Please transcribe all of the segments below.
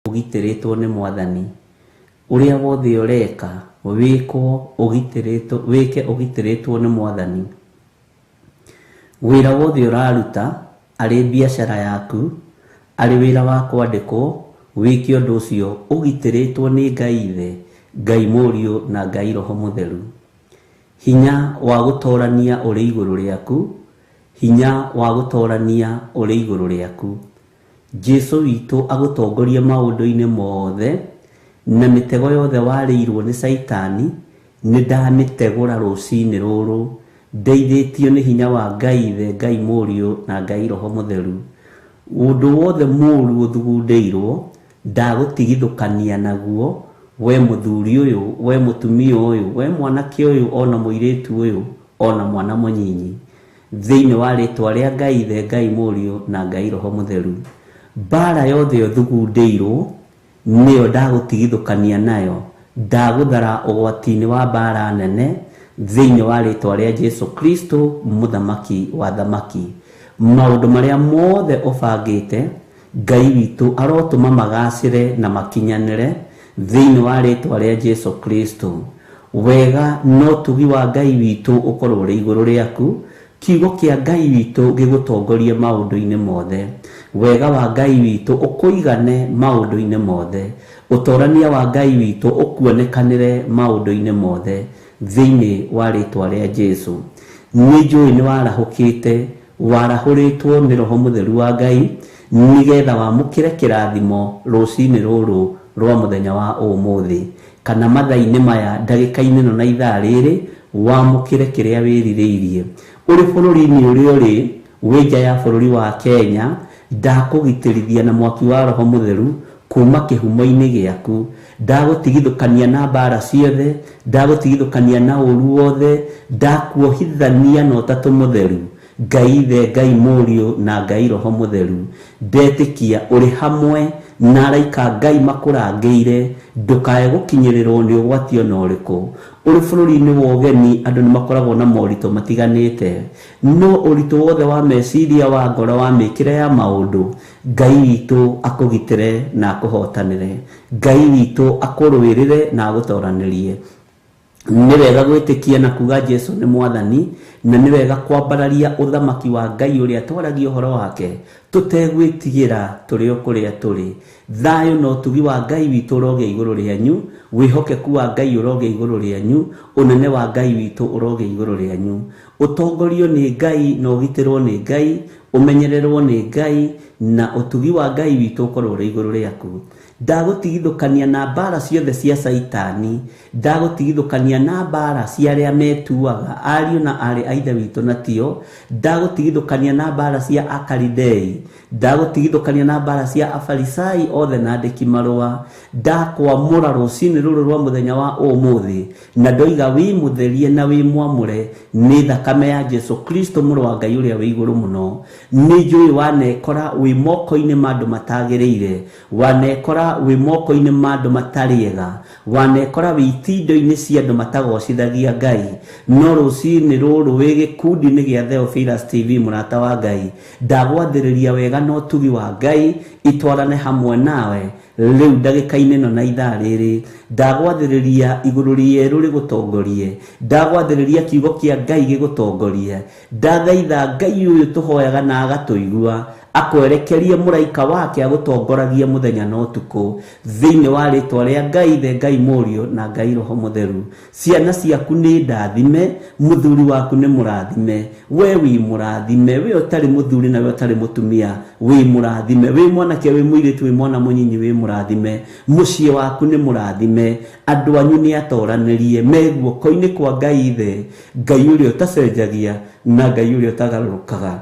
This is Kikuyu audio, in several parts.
Ũgitĩrĩtwo nĩ Mwathani. Ũrĩa wothe ũreka, wĩkwo ũgitĩrĩtwo, wĩke ũgitĩrĩtwo nĩ Mwathani. Wĩra wothe ũraruta, arĩ biacara yaku, arĩ wĩra wa kwandĩkwo, wĩke ũndũ ũcio ũgitĩrĩtwo nĩ Ngai Ithe, Ngai Mũriũ na Ngai Roho Mũtheru. Hinya wa gũtorania ũrĩ igũrũ rĩaku, hinya wa gũtorania ũrĩ igũrũ rĩaku. Jesu witũ agũtongorie maũndũ-inĩ mothe, na mĩtego yothe warĩirwo nĩ Caitani, nĩ ndamĩtegũra rũcinĩ rũrũ, ndeithĩtio nĩ hinya wa Ngai Ithe, Ngai Mũriũ na Ngai Roho Mũtheru. Ũndũ wothe mũru ũthugundĩirwo, ndagũtigithũkania naguo, we mũthuri ũyũ, we mũtumia ũyũ, we mwanake ũyũ, ona mũirĩtu ũyũ, ona mwana mũnyinyi. Thĩinĩ wa rĩtwa rĩa Ngai Ithe, Ngai Mũriũ na Ngai Roho Mũtheru. Mbara yothe ũthugundĩirwo, nĩyo ndagũtigithũkania nayo, ndagũthara ũgwati-inĩ wa mbara nene, thĩinĩ wa rĩtwa rĩa Jesu Kristo, Mũthamaki wa athamaki. Maũndũ marĩa mothe ũbangĩte, Ngai witũ arotũma magacĩre na makinyanĩre, thĩinĩ wa rĩtwa rĩa Jesu Kristo. Wega na ũtugi wa Ngai witũ ũkorwo ũrĩ igũrũ rĩaku, kiugo kĩa Ngai witũ gĩgũtongorie maũndũ-inĩ mothe. Wega wa Ngai witũ ũkũigane maũndũ-inĩ mothe. Ũtorania wa Ngai witũ ũkuonekanĩre maũndũ-inĩ mothe, thĩinĩ wa rĩtwa rĩa Jesu. Nĩ njũĩ nĩ warahũkĩte, warahũrĩtwo nĩ Roho Mũtheru wa Ngai, nĩgetha wamũkĩre kĩrathimo rũcinĩ rũrũ rwa mũthenya wa ũmũthĩ, kana mathaa-inĩ maya, ndagĩka-inĩ ĩno na ithaa rĩrĩ, wamũkĩre kĩrĩa wĩrirĩirie. Ũrĩ bũrũri-inĩ ũrĩa ũrĩ, wĩ nja ya bũrũri wa Kenya, ndakũgitĩrithia na mwaki wa Roho Mũtheru kuma kĩhumo-inĩ gĩaku. Ndagũtigithũkania na mbara ciothe, ndagũtigithũkania na ũru wothe, ndakuohithania na Ũtatũ Mũtheru, Ngai Ithe, Ngai Mũriũ na Ngai Roho Mũtheru. Ndetĩkia ũrĩ hamwe na araika Ngai makũrangĩire, ndũkae gũkinyĩrĩrwo nĩ ũgwati ona ũrĩkũ. Ũrĩ bũrũri-inĩ wa ũgeni, andũ nĩ makoragwo na moritũ matiganĩte. No ũritũ wothe wa meciria, wa ngoro, wa mĩkĩre ya maũndũ, Ngai witũ akũgitĩre na akũhotanĩre. Ngai witũ akũrũĩrĩre na agũtoranĩrie. Nĩ wega gwĩtĩkia na kuga Jesu nĩ Mwathani, na nĩ wega kwambararia ũthamaki wa Ngai ũrĩa twaragia ũhoro wake tũtegwĩtigĩra tũrĩ o kũrĩa tũrĩ. Thayũ na ũtugi wa Ngai witũ ũrogĩa igũrũ rĩanyu, wĩhokeku wa Ngai ũrogĩa igũrũ rĩanyu, ũnene wa Ngai witũ ũrogĩa igũrũ rĩanyu. Ũtongorio nĩ Ngai na ũgitĩrwo nĩ Ngai, ũmenyererwo nĩ Ngai, na ũtugi wa Ngai witũ ũkorwo ũrĩ igũrũ rĩaku. Ndagũtigithũkania na mbara ciothe cia Caitani, ndagũtigithũkania na mbara cia arĩa metuaga ariũ na aarĩ a Ithe witũ na tio, ndagũtigithũkania na mbara cia Akalidei, ndagũtigithũkania na mbara cia Afarisai othe na andĩki marũa. Ndakwamũra rũcinĩ rũrũ rwa mũthenya wa ũmũthĩ, na ndoiga wĩ mũtherie na wĩ mwamũre nĩ thakame ya Jesu Kristo, Mũrũ wa Ngai ũrĩa wĩ igũrũ mũno. Nĩ njũĩ wanekora wĩ moko-inĩ ma andũ matagĩrĩire, wanekora wĩ moko-inĩ ma andũ matarĩ ega, wanekora wĩ itindo-inĩ cia andũ matagocithagia Ngai. No rũcinĩ rũrũ wĩ gĩkundi-inĩ gĩa Theophilus TV, mũrata wa Ngai, ndagwathĩrĩria wega na ũtugi wa Ngai itwarane hamwe nawe rĩu ndagĩka-inĩ ĩno na ithaa rĩrĩ. Ndagwathĩrĩria igũrũ rĩerũ rĩgũtongorie, ndagwathĩrĩria kiugo kĩa Ngai gĩgũtongorie. Ndathaitha Ngai ũyũ tũhoyaga na agatũigua akwerekerie mũraika wake agũtongoragie mũthenya na ũtukũ, thĩinĩ wa rĩtwa rĩa Ngai Ithe, Ngai Mũriũ na Ngai Roho Mũtheru. Ciana ciaku nĩ ndathime, mũthuri waku nĩ mũrathime, we wĩ mũrathime, we ũtarĩ mũthuri na we ũtarĩ mũtumia wĩ mũrathime, wĩ mwanake, wĩ mũirĩtu, wĩ mwana mũnyinyi wĩ mũrathime, mũciĩ waku nĩ mũrathime, andũ anyu nĩ atoranĩrie, me guoko-inĩ kwa Ngai Ithe, Ngai ũrĩa ũtacenjagia na Ngai ũrĩa ũtagarũrũkaga.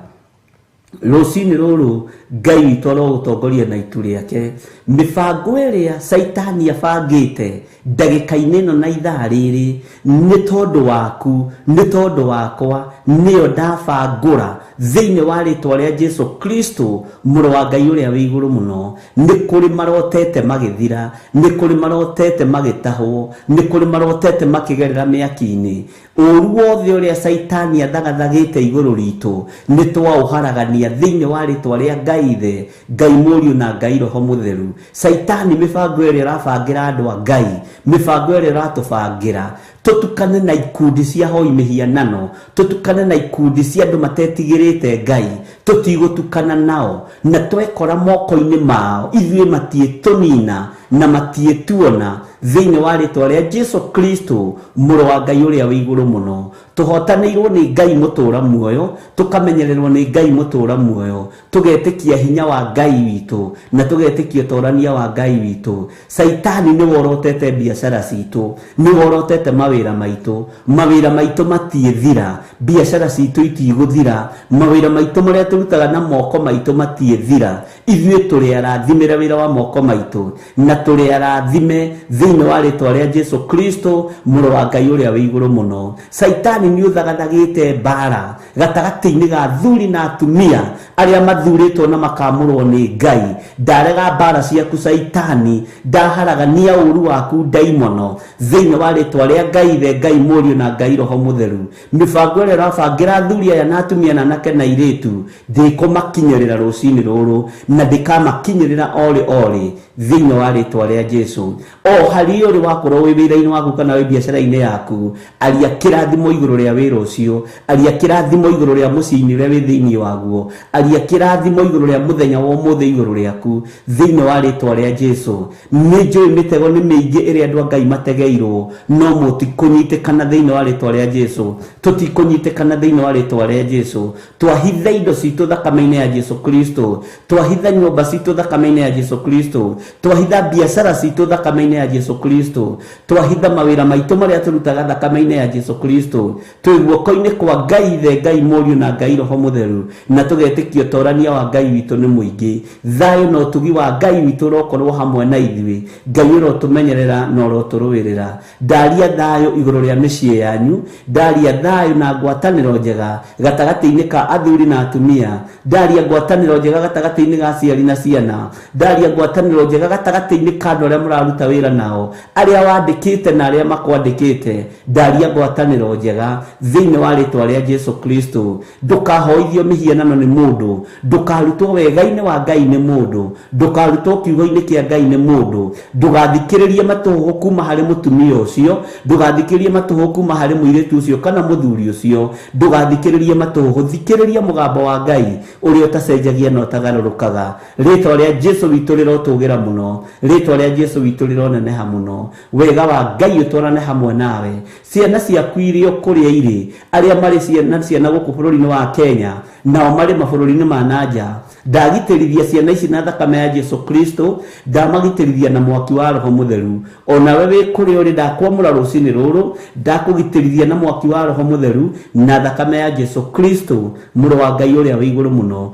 Rũcinĩ rũrũ Ngai witũ arogũtongoria na itu rĩake. Mĩbango ĩrĩa Caitani abangĩte ndagĩka-inĩ ĩno na ithaa rĩrĩ nĩ tondũ waku, nĩ tondũ wakwa, nĩyo ndabangũra Thĩinĩ wa rĩtwa rĩa Jesu Kristo mũrũ wa Ngai ũrĩa wĩ igũrũ mũno. Nĩ kũrĩ marotete magĩthira, nĩ kũrĩ marotete magĩtahwo, nĩ kũrĩ marotete makĩgerera mĩaki-inĩ. Ũru wothe ũrĩa Caitani athagathagĩte igũrũ ritũ nĩ twaũharagania thĩinĩ wa rĩtwa rĩa Ngai Ithe, Ngai Mũriũ na Ngai Roho Mũtheru. Caitani mĩbango ĩrĩa ĩrabangĩra andũ a Ngai, mĩbango ĩrĩa ĩratũbangĩra tũtukane na ikundi cia hoi mĩhianano, tũtukane na ikundi cia andũ matetigĩrĩte Ngai, tũtigũtukana nao na twekora moko-inĩ mao ithuĩ matiĩtũnina na matiĩtuona thĩinĩ wa rĩtwa rĩa Jesu Kristo mũrũ wa Ngai ũrĩa wĩ igũrũ mũno. Tũhotanĩirwo nĩ Ngai mũtũũra muoyo, tũkamenyererwo nĩ Ngai mũtũũra muoyo, tũgetĩkia hinya wa Ngai witũ na tũgetĩkia ũtorania wa Ngai witũ. Caitani nĩ worotete biacara citũ, nĩ worotete mawĩra maitũ, mawĩra maitũ matiĩthira, biacara citũ itigũthira, mawĩra maitũ marĩa tũrutaga na moko maitũ matiĩthira. Ithuĩ tũrĩ arathimĩre wĩra wa moko maitũ na tũrĩ arathime thĩinĩ wa rĩtwa rĩa Jesu Kristo mũrũ wa Ngai ũrĩa wĩ igũrũ mũno. Caitani nĩ ũthagathagĩte mbara gatagatĩ-inĩ ga athuri na atumia arĩa mathurĩtwo na makamũrwo nĩ Ngai. Ndarega mbara ciaku Caitani, ndaharagania ũru waku ndaimono thĩinĩ wa rĩtwa rĩa Ngai Ithe, Ngai Mũriũ na Ngai Roho Mũtheru. Mĩbango ĩrĩa ĩrabangĩra athuri aya na atumia na anake na airĩtu ndĩkũmakinyĩrĩra rũcinĩ rũrũ na ndĩkamakinyĩrĩra orĩ orĩ thĩinĩ wa rĩtwa rĩa Jesu. O harĩa ũrĩ wakorwo wĩ wĩra-inĩ waku kana wĩ biacara-inĩ yaku, aria kĩrathimo igũrũ rĩa wĩra ũcio, aria kĩrathimo igũrũ rĩa mũciĩ-inĩ ũrĩa wĩ thĩinĩ waguo, aria kĩrathimo igũrũ rĩa mũthenya wa ũmũthĩ igũrũ rĩaku thĩinĩ wa rĩtwa rĩa Jesu. Nĩ njũĩ mĩtego nĩ mĩingĩ ĩrĩa andũ a Ngai mategeirwo, no mũtikũnyitĩkana thĩinĩ wa rĩtwa rĩa Jesu. Tũtikũnyitĩkana thĩinĩ wa rĩtwa rĩa Jesu. Twahitha indo citũ thakame-inĩ ya Jesu Kristo, twahitha nyũmba citũ thakame-inĩ ya Jesu Kristo, twahitha biacara citũ thakame-inĩ ya Jesu Kristo, twahitha mawĩra maitũ marĩa tũrutaga thakame-inĩ ya Jesu Kristo. Twĩ guoko-inĩ kwa Ngai Ithe, Ngai Mũriũ na Ngai Roho Mũtheru, na tũgetĩkia ũtorania wa Ngai witũ nĩ mũingĩ. Thayũ na ũtugi wa Ngai witũ ũrokorwo hamwe na ithuĩ. Ngai ũrotũmenyerera na ũrotũrũĩrĩra. Ndaria thayũ igũrũ rĩa mĩciĩ yanyu, ndaria thayũ na ngwatanĩro njega gatagatĩ-inĩ ka athuri na atumia, ndaria ngwatanĩro njega gatagatĩ-inĩ ga aciari na ciana, ndaria ngwatanĩro njega gatagatĩ-inĩ ka andũ arĩa mũraruta wĩra nao, arĩa wandĩkĩte na arĩa makwandĩkĩte, ndaria ngwatanĩro njega thĩinĩ wa rĩtwa rĩa Jesu Kristo. Ndũkahoithio mĩhianano nĩ mũndũ, ndũkarutwo wega-inĩ wa Ngai nĩ mũndũ, ndũkarutwo kiugo-inĩ kĩa Ngai nĩ mũndũ, ndũgathikĩrĩrie matũhũhũ kuma harĩ mũtumia ũcio, ndũgathikĩrĩrie matũhũhũ kuma harĩ mũirĩtu ũcio kana mũthuri ũcio, ndũgathikĩrĩrie matũhũhũ, thikĩrĩria mũgambo wa Ngai ũrĩa ũtacenjagia na ũtagarũrũkaga. Rĩtwa rĩa Jesu witũ rĩrotũgĩra mũno, rĩtwa rĩa Jesu witũ rĩroneneha mũno. Wega wa Ngai ũtwarane hamwe nawe. Ciana ciaku iria kũrĩa irĩ, arĩa marĩ ciana gũkũ bũrũri-inĩ wa Kenya nao marĩ mabũrũri-inĩ ma na nja, ndagitĩrithia ciana ici na thakame ya Jesu Kristo, ndamagitĩrithia na mwaki wa Roho Mũtheru. Onawe wĩ kũrĩa ũrĩ, ndakwamũra rũcinĩ rũrũ, ndakũgitĩrithia na mwaki wa Roho Mũtheru na thakame ya Jesu Kristo mũrũ wa Ngai ũrĩa wĩ igũrũ mũno.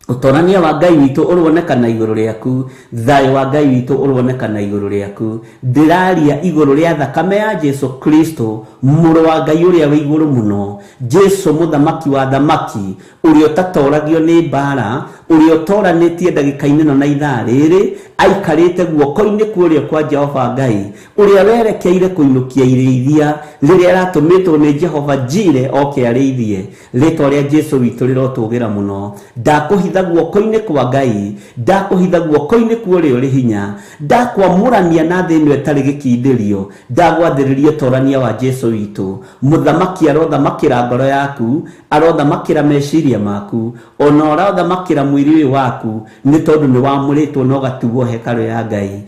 Ũtorania wa Ngai witũ ũronekana igũrũ rĩaku, thayũ wa Ngai witũ ũronekana igũrũ rĩaku. Ndĩraria igũrũ rĩa thakame ya Jesu Kristo mũrũ wa Ngai ũrĩa wĩ igũrũ mũno, Jesu mũthamaki wa thamaki, ũrĩa ũtatoragio nĩ mbara, ũrĩa ũtoranĩtie ndagĩka-inĩ ĩno na ithaa rĩrĩ, aikarĩte guoko-inĩ kũrĩa kwa Jehova Ngai, ũrĩa werekeire kũinũkia irĩithia rĩrĩa aratũmĩtwo nĩ Jehova Jire oke arĩithie. Rĩtwa rĩa Jesu witũ rĩrotũgĩra mũno. Ndakũhitha guoko-inĩ kwa Ngai, ndakũhitha guoko-inĩ kwa ũrĩa ũrĩ hinya, ndakwamũrania na thĩ ĩno ĩtarĩ gĩkindĩrio, ndagwathĩrĩria ũtorania wa Jesu witũ. Mũthamaki arothamakĩra ngoro yaku, arothamakĩra meciria maku, ona ũrothamakĩra mwĩrĩ ũyũ waku, nĩ tondũ nĩ wamũrĩtwo na ũgatuo hekarũ ya Ngai.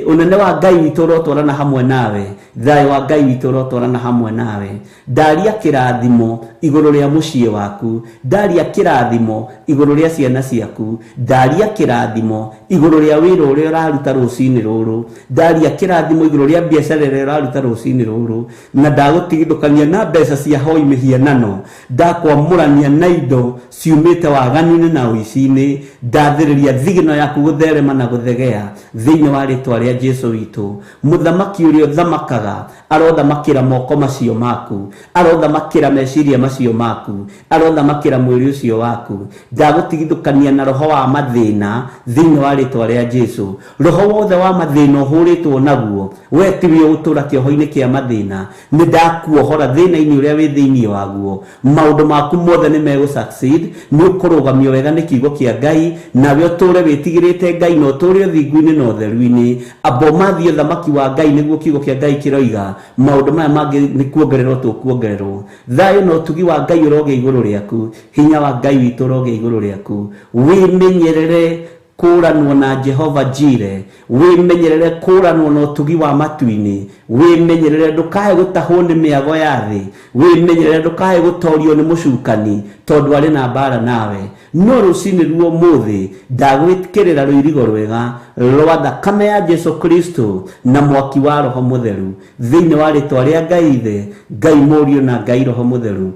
Ũnene wa Ngai witũ ũrotwarana hamwe nawe, thayũ wa Ngai witũ ũrotwarana hamwe nawe. Ndaria kĩrathimo igũrũ rĩa mũciĩ waku, ndaria kĩrathimo igũrũ rĩa ciana ciaku, ndaria kĩrathimo igũrũ rĩa wĩra ũrĩa ũraruta rũcinĩ rũrũ, ndaria kĩrathimo igũrũ rĩa biacara ĩrĩa ũraruta rũcinĩ rũrũ, na ndagũtigithũkania na mbeca cia hoi mĩhianano, ndakwamũrania na indo ciumĩte waganu-inĩ na ũici-inĩ, ndathĩrĩria thigino yaku gũtherema na gũthegea thĩinĩ wa rĩtwa rĩa Jesu witũ. Mũthamaki ũrĩa ũthamakaga arothamakĩra moko macio maku, arothamakĩra meciria macio maku, arothamakĩra mwĩrĩ ũcio waku. Ndagũtigithũkania na roho wa mathĩna thĩinĩ wa rĩtwa rĩa Jesu. Roho wothe wa mathĩna ũhũrĩtwo naguo, we tiwe ũgũtũra kĩoho-inĩ kĩa mathĩna. Nĩ ndakuohora thĩna-inĩ ũrĩa wĩ thĩinĩ waguo. Maũndũ maku mothe nĩ megũ succeed, nĩ ũkũrũgamio wega nĩ kiugo kĩa Ngai, nawe ũtũre wĩtigĩrĩte Ngai na ũtũre ũthingu-inĩ na ũtheru-inĩ. Amba ũmathie ũthamaki wa Ngai nĩguo kiugo kĩa Ngai kĩroiga. Maũndũ maya mangĩ nĩ kuongererwo tũkuongererwo. Thayũ na ũtugi wa Ngai ũrogĩa igũrũ rĩaku, hinya wa Ngai witũ ũrogĩa igũrũ rĩaku. Wĩmenyerere kũranwo na Jehova Jire, wĩmenyerere kũranwo na ũtugi wa matu-inĩ, wĩmenyerere ndũkae gũtahwo nĩ mĩago ya thĩ, wĩmenyerere ndũkae gũtorio nĩ mũcukani tondũ arĩ na mbara nawe. No rũcinĩ ruo mũthĩ ndagwĩkĩrĩra rũirigo rwega rwa thakame ya Jesu Kristo na mwaki wa Roho Mũtheru thĩinĩ wa rĩtwa rĩa Ngai Ithe, Ngai Mũriũ na Ngai Roho Mũtheru.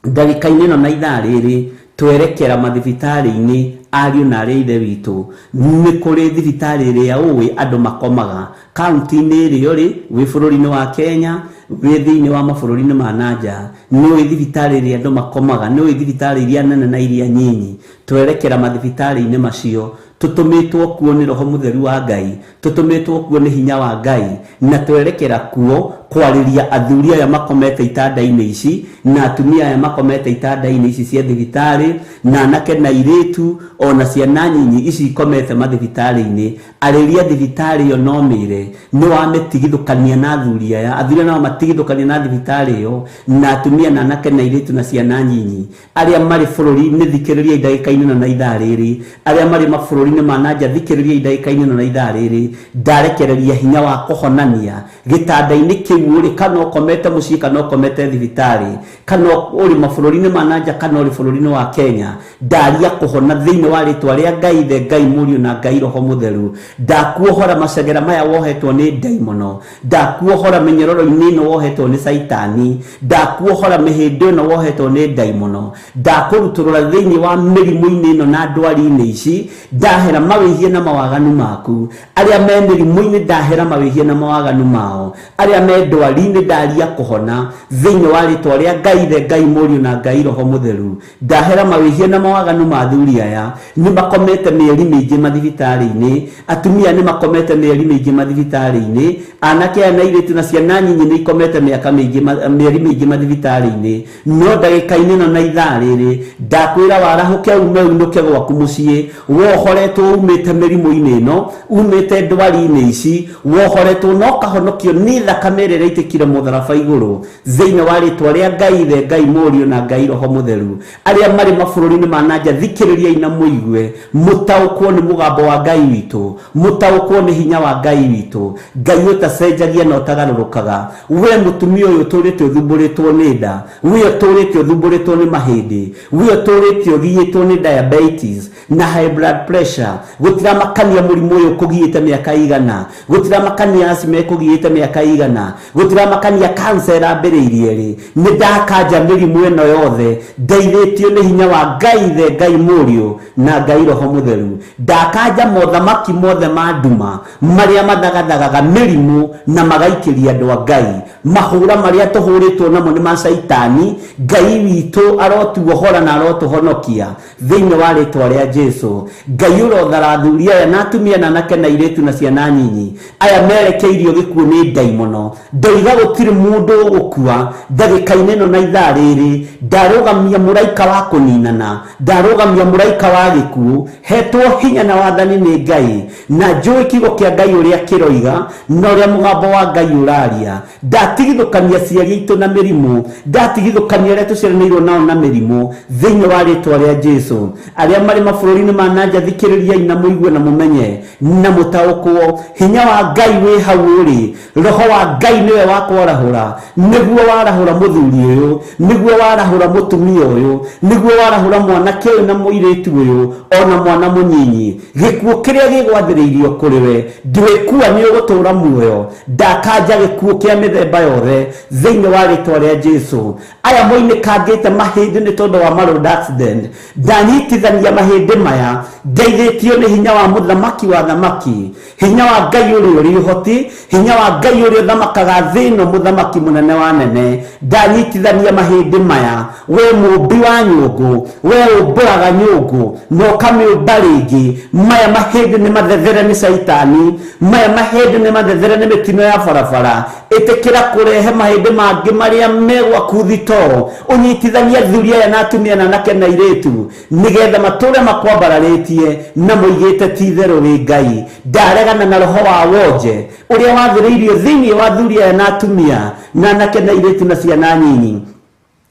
Ndagĩka-inĩ ĩno na ithaa rĩrĩ twerekera mathibitarĩ-inĩ ariũ na arĩa ithe witũ. Nĩ kũrĩ thibitarĩ ĩrĩa ũĩ andũ makomaga kaunti-inĩ ĩrĩa ũrĩ, wĩ bũrũri-inĩ wa Kenya, wĩ thĩinĩ wa mabũrũri-inĩ ma nanja. Nĩ ũĩ thibitarĩ ĩrĩa andũ makomaga, nĩ ũĩ thibitarĩ iria nene na iria nyinyi. Twerekera mathibitarĩ-inĩ macio, tũtũmĩtwo kuo nĩ Roho Mũtheru wa Ngai, tũtũmĩtwo kuo nĩ hinya wa Ngai, na twerekera kuo kwarĩria athuri aya makomete itanda-inĩ ici na atumia aya makomete itanda-inĩ ici cia thibitarĩ, na anake na airĩtu ona ciana nyinyi ici ikomete mathibitarĩ-inĩ. Arĩria thibitarĩ ĩyo no mĩre nĩ wamĩtigithũkania na athuri aya, athuri aya no matigithũkania na thibitarĩ ĩyo na atumia na anake na airĩtu na ciana nyinyi arĩa marĩ bũrũri-inĩ. Thikĩrĩria ndagĩka-inĩ ĩno na ithaa rĩrĩ, arĩa marĩ mabũrũri-inĩ ma nanja, thikĩrĩria ndagĩka-inĩ ĩno na ithaa rĩrĩ. Ndarekereria hinya wa kũhonania gĩtanda-inĩ kĩu ũrĩ, kana ũkomete mũciĩ kana ũkomete thibitarĩ, kana ũrĩ mabũrũri-inĩ ma nanja kana ũrĩ bũrũri-inĩ wa Kenya. Ndaria kũhona thĩinĩ wa rĩtwa rĩa Ngai Ithe, Ngai Mũriũ na Ngai Roho Mũtheru. Ndakuohora macegera maya wohetwo nĩ ndaimono, ndakuohora mĩnyororo-inĩ ĩno wohetwo nĩ Caitani, ndakuohora mĩhĩndo ĩno wohetwo nĩ ndaimono, ndakũrutũrũra thĩinĩ wa mĩrimũ-inĩ ĩno na ndwari-inĩ ici. Ndahera mawĩhia na mawaganu maku. Arĩa me mĩrimũ-inĩ ndahera mawĩhia na mawaganu mao, arĩa me ndwari-inĩ ndaria kũhona thĩinĩ wa rĩtwa rĩa Ngai Ithe, Ngai Mũriũ na Ngai Roho Mũtheru. Ndahera mawĩhia na mawaganu ma athuri aya, nĩ makomete mĩeri mĩingĩ mathibitarĩ-inĩ, atumia nĩ makomete mĩeri mĩingĩ mathibitarĩ-inĩ, anake aya na airĩtu na ciana nyinyi nĩ ikomete mĩaka mĩingĩ, mĩeri mĩingĩ mathibitarĩ-inĩ. No ndagĩka-inĩ ĩno na ithaa rĩrĩ ndakwĩra warahũke ume unũke gwaku mũciĩ, wohoretwo umĩte mĩrimũ-inĩ ĩno, umĩte ndwari-inĩ ici, wohoretwo na ũkahonokio nĩ thakame ĩrĩa ĩraitĩkire mũtharaba igũrũ thĩinĩ wa rĩtwa rĩa Ngai Ithe, Ngai Mũriũ na Ngai Roho Mũtheru. Arĩa marĩ mabũrũri-inĩ ma nanja, thikĩrĩriai na mũigue, mũtaũkwo nĩ mũgambo wa Ngai witũ, mũtaũkwo nĩ hinya wa Ngai witũ, Ngai ũtacenjagia na ũtagarũrũkaga. We mũtumia ũyũ ũtũrĩte ũthumbũrĩtwo nĩ nda, we ũtũrĩte ũthumbũrĩtwo nĩ mahĩndĩ, we ũtũrĩte ũgiĩtwo nĩ diabetes na high blood pressure, gũtiramakania mũrimũ ũyũ ũkũgiĩte mĩaka igana, gũtiramakania asthma ĩkũgiĩte mĩaka igana, gũtiramakania cancer ĩrambĩrĩirie rĩ, nĩ ndakanja mĩrimũ ĩno yothe ndeithĩtio nĩ hinya wa Ngai Ithe, Ngai Mũriũ na Ngai Roho Mũtheru. Ndakanja mothamaki mothe ma nduma marĩa mathagathagaga mĩrimũ na magaikĩria andũ a Ngai. Mahũra marĩa tũhũrĩtwo namo nĩ ma Caitani. Ngai witũ arotuohora na arotũhonokia thĩinĩ wa rĩtwa rĩa Jesu. Ngai ũrothara athuri aya na atumia na anake na airĩtu na ciana nyinyi aya merekeirio gĩkuũ nĩ ndaimono. Ndoiga gũtirĩ mũndũ ũgũkua ndagĩka-inĩ ĩno na ithaa rĩrĩ. Ndarũgamia mũraika wa kũninana, ndarũgamia mũraika wa gĩkuũ, hetwo hinya na wathani nĩ Ngai, na njũĩ kiugo kĩa Ngai ũrĩa kĩroiga na ũrĩa mũgambo wa Ngai ũraria. Ndatigithũkania aciari aitũ na mĩrimũ, ndatigithũkania arĩa tũciaranĩirwo nao na mĩrimũ thĩinĩ wa rĩtwa rĩa Jesu. Arĩa marĩ mabũrũri-inĩ ma nanja, thikĩrĩria. Thikĩrĩriai na mũigue na mũmenye na mũtaũkwo. Hinya wa Ngai wĩ hau ũrĩ, roho wa Ngai nĩwe wa kwarahũra, nĩguo warahũra mũthuri ũyũ, nĩguo warahũra mũtumia ũyũ, nĩguo warahũra mwanake ũyũ na mũirĩtu ũyũ, ona mwana mũnyinyi. Gĩkuũ kĩrĩa gĩgwathĩrĩirio kũrĩ we, ndwĩkua, nĩ ũgũtũũra muoyo. Ndakanja gĩkuũ kĩa mĩthemba yothe thĩinĩ wa rĩtwa rĩa Jesu. Aya moinĩkangĩte mahĩndĩ nĩ tondũ wa road accident, ndanyitithania mahĩndĩ maya ndeithĩtio nĩ hinya wa mũthamaki wa thamaki, hinya wa Ngai ũrĩa ũrĩ ũhoti, hinya wa Ngai ũrĩa ũthamakaga thĩ ĩno, mũthamaki mũnene wa nene. Ndanyitithania mahĩndĩ maya, we mũmbi wa nyũngũ, we ũmbũraga nyũngũ na ũkamĩũmba rĩngĩ. Maya mahĩndĩ nĩ mathethere nĩ caitani, maya mahĩndĩ nĩ mathethere nĩ mĩtino ya barabara. Ĩtĩkĩra kũrehe mahĩndĩ mangĩ marĩa megwaku thitoo, ũnyitithanie athuri aya na atumia na anake na airĩtu, nĩgetha matũre makwambararĩtie na moigĩte ti itherũ wĩ Ngai. Ndaregana na roho wa wonje ũrĩa wathĩrĩirio thĩinĩ wa athuri aya na atumia na anake na airĩtu na ciana nyinyi.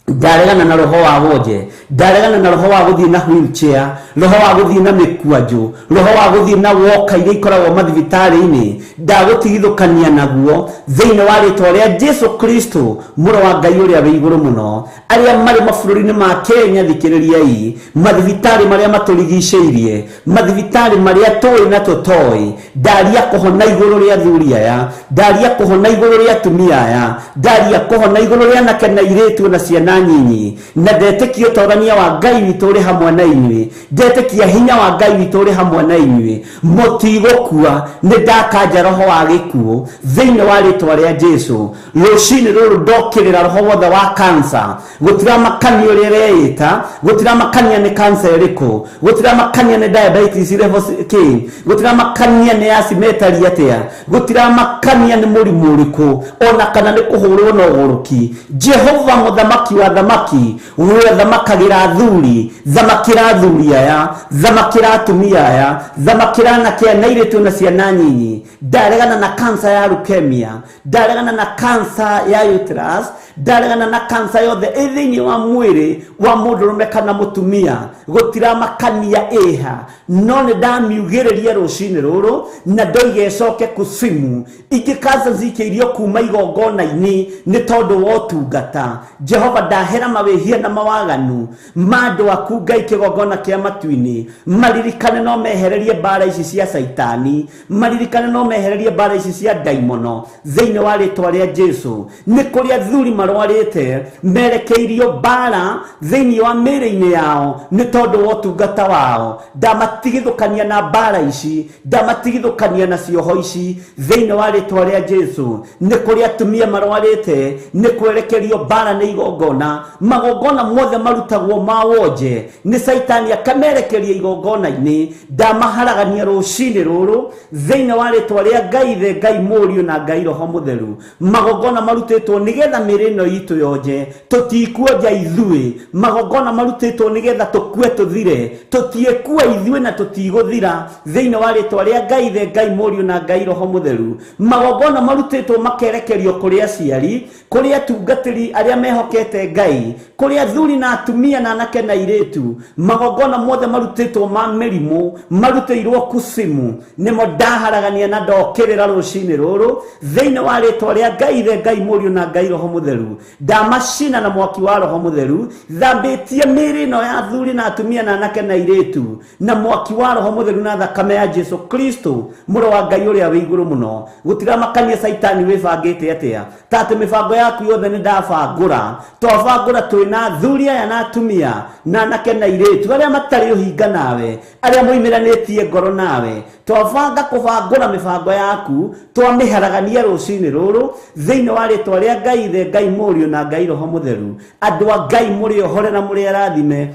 Ndaregana na roho wa wonje, ndaregana na roho wa gũthiĩ na wheelchair, roho wa gũthiĩ na mĩkwanjũ, roho wa gũthiĩ na woka iria ikoragwo mathibitarĩ-inĩ. Ndagũtigithũkania naguo thĩinĩ wa rĩtwa rĩa Jesu Kristo, mũrũ wa Ngai ũrĩa wĩ igũrũ mũno. Arĩa marĩ mabũrũri-inĩ ma Kenya, thikĩrĩriai, mathibitarĩ marĩa matũrigicĩirie, mathibitarĩ marĩa tũĩ na tũtoĩ, ndaria kũhona igũrũ rĩa athuri aya, ndaria kũhona igũrũ rĩa atumia aya, ndaria kũhona igũrũ rĩa anake na airĩtu na ciana nyinyi. Na ndetĩkia ũtorania wa Ngai witũ ũrĩ hamwe na inyuĩ, ndetĩkia hinya wa Ngai witũ ũrĩ hamwe na inyuĩ. Mũtigũkua. Nĩ ndakanja roho wa gĩkuũ thĩinĩ wa rĩtwa rĩa Jesu. Rũcinĩ rũrũ ndokĩrĩra roho wothe wa kansa. Gũtiramakania ũrĩa ĩreĩta, gũtiramakania nĩ kansa ĩrĩkũ, gũtiramakania nĩ diabetes level kĩ, gũtiramakania nĩ asimetari atĩa, gũtiramakania nĩ mũrimũ ũrĩkũ, ona kana nĩ kũhũrwo na ũgũrũki. Jehova mũthamaki wa thamaki, we thamakagĩra athuri, thamakĩra athuri aya, thamakĩra atumia aya, thamakĩra anake aya na airĩtu na ciana nyinyi. Ndaregana na kansa ya leukemia, ndaregana na kansa ya uterus, ndaregana na kansa yothe ĩ thĩinĩ wa mwĩrĩ wa mũndũrũme kana mũtumia. Gũtiramakania ĩha, no nĩ ndamiugĩrĩria rũcinĩ rũrũ na ndoiga ĩcoke kusimu. Ingĩ kansa cikĩirio kuma igongona-inĩ nĩ tondũ wa ũtungata. Jehova, ndahera mawĩhia na mawaganu ma andũ aku. Ngai kĩgongona kĩa matu-inĩ, maririkane no mehererie mbara ici cia caitani, maririkane no mehererie mbara ici cia ndaimono thĩinĩ wa rĩtwa rĩa Jesu. Nĩ kũrĩ athuri marwarĩte merekeirio mbara thĩinĩ wa mĩĩrĩ-inĩ yao nĩ tondũ wa ũtungata wao. Ndamatigithũkania na mbara ici, ndamatigithũkania na cioho ici thĩinĩ wa rĩtwa rĩa Jesu. Nĩ kũrĩ atumia marwarĩte nĩ kwerekerio mbara nĩ igongona, magongona mothe marutagwo ma wonje nĩ caitani akamerekeria igongona-inĩ. Ndamaharagania rũcinĩ rũrũ thĩinĩ wa rĩtwa rĩa Ngai Ithe, Ngai Mũriũ na Ngai Roho Mũtheru. Magongona marutĩtwo nĩgetha mĩĩrĩ ĩno itũ yonje, tũtikuonja ithuĩ. Magongona marutĩtwo nĩgetha tũkue tũthire, tũtiĩkua ithuĩ na tũtigũthira thĩinĩ wa rĩtwa rĩa Ngai Ithe, Ngai Mũriũ na Ngai Roho Mũtheru. Magongona marutĩtwo makerekerio kũrĩ aciari, kũrĩ atungatĩri arĩa mehokete Ngai, kũrĩ athuri na atumia na anake na airĩtu. Magongona mothe marutĩtwo ma mĩrimũ marutĩirwo kusimu, nĩmo ndaharagania na ndokĩrĩra rũcinĩ rũrũ thĩinĩ wa rĩtwa rĩa Ngai Ithe, Ngai Mũriũ na Ngai Roho Mũtheru. Ndamacina na mwaki wa Roho Mũtheru, thambĩtie mĩĩrĩ ĩno ya athuri na atumia na anake na airĩtu na mwaki wa Roho Mũtheru na thakame ya Jesu Kristo, mũrũ wa Ngai ũrĩa wĩ igũrũ mũno. Gũtiramakania caitani wĩbangĩte atĩa, ta atĩ mĩbango yaku yothe nĩ ndabangũra. Twabangũra twĩna athuri aya na atumia na anake na airĩtu arĩa matarĩ ũhinga nawe, arĩa moimĩranĩtie ngoro nawe. Twabanga kũbangũra mĩbango yaku, twamĩharagania rũcinĩ rũrũ thĩinĩ wa rĩtwa rĩa Ngai Ithe, Ngai Mũriũ na Ngai Roho Mũtheru. Andũ a Ngai, mũrĩ ohore na mũrĩ arathime.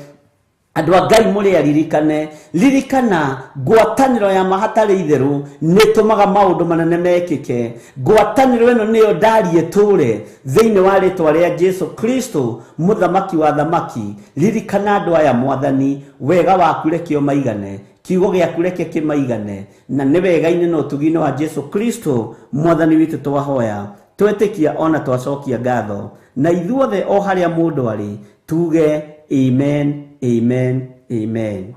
Andũ a Ngai, mũrĩ aririkane. Ririkana, ngwatanĩro ya ma hatarĩ itherũ nĩ ĩtũmaga maũndũ manene mekĩke. Ngwatanĩro ĩno nĩyo ndarie tũre thĩinĩ wa rĩtwa rĩa Jesu Kristo, mũthamaki wa thamaki. Ririkana andũ aya, Mwathani. Wega waku reke ũmaigane, kiugo gĩaku reke kĩmaigane, na nĩ wega-inĩ na ũtugi-inĩ wa Jesu Kristo Mwathani witũ twahoya, twetĩkia ona twacokia ngatho. Na ithuothe o harĩa mũndũ arĩ tuge amen, amen, amen.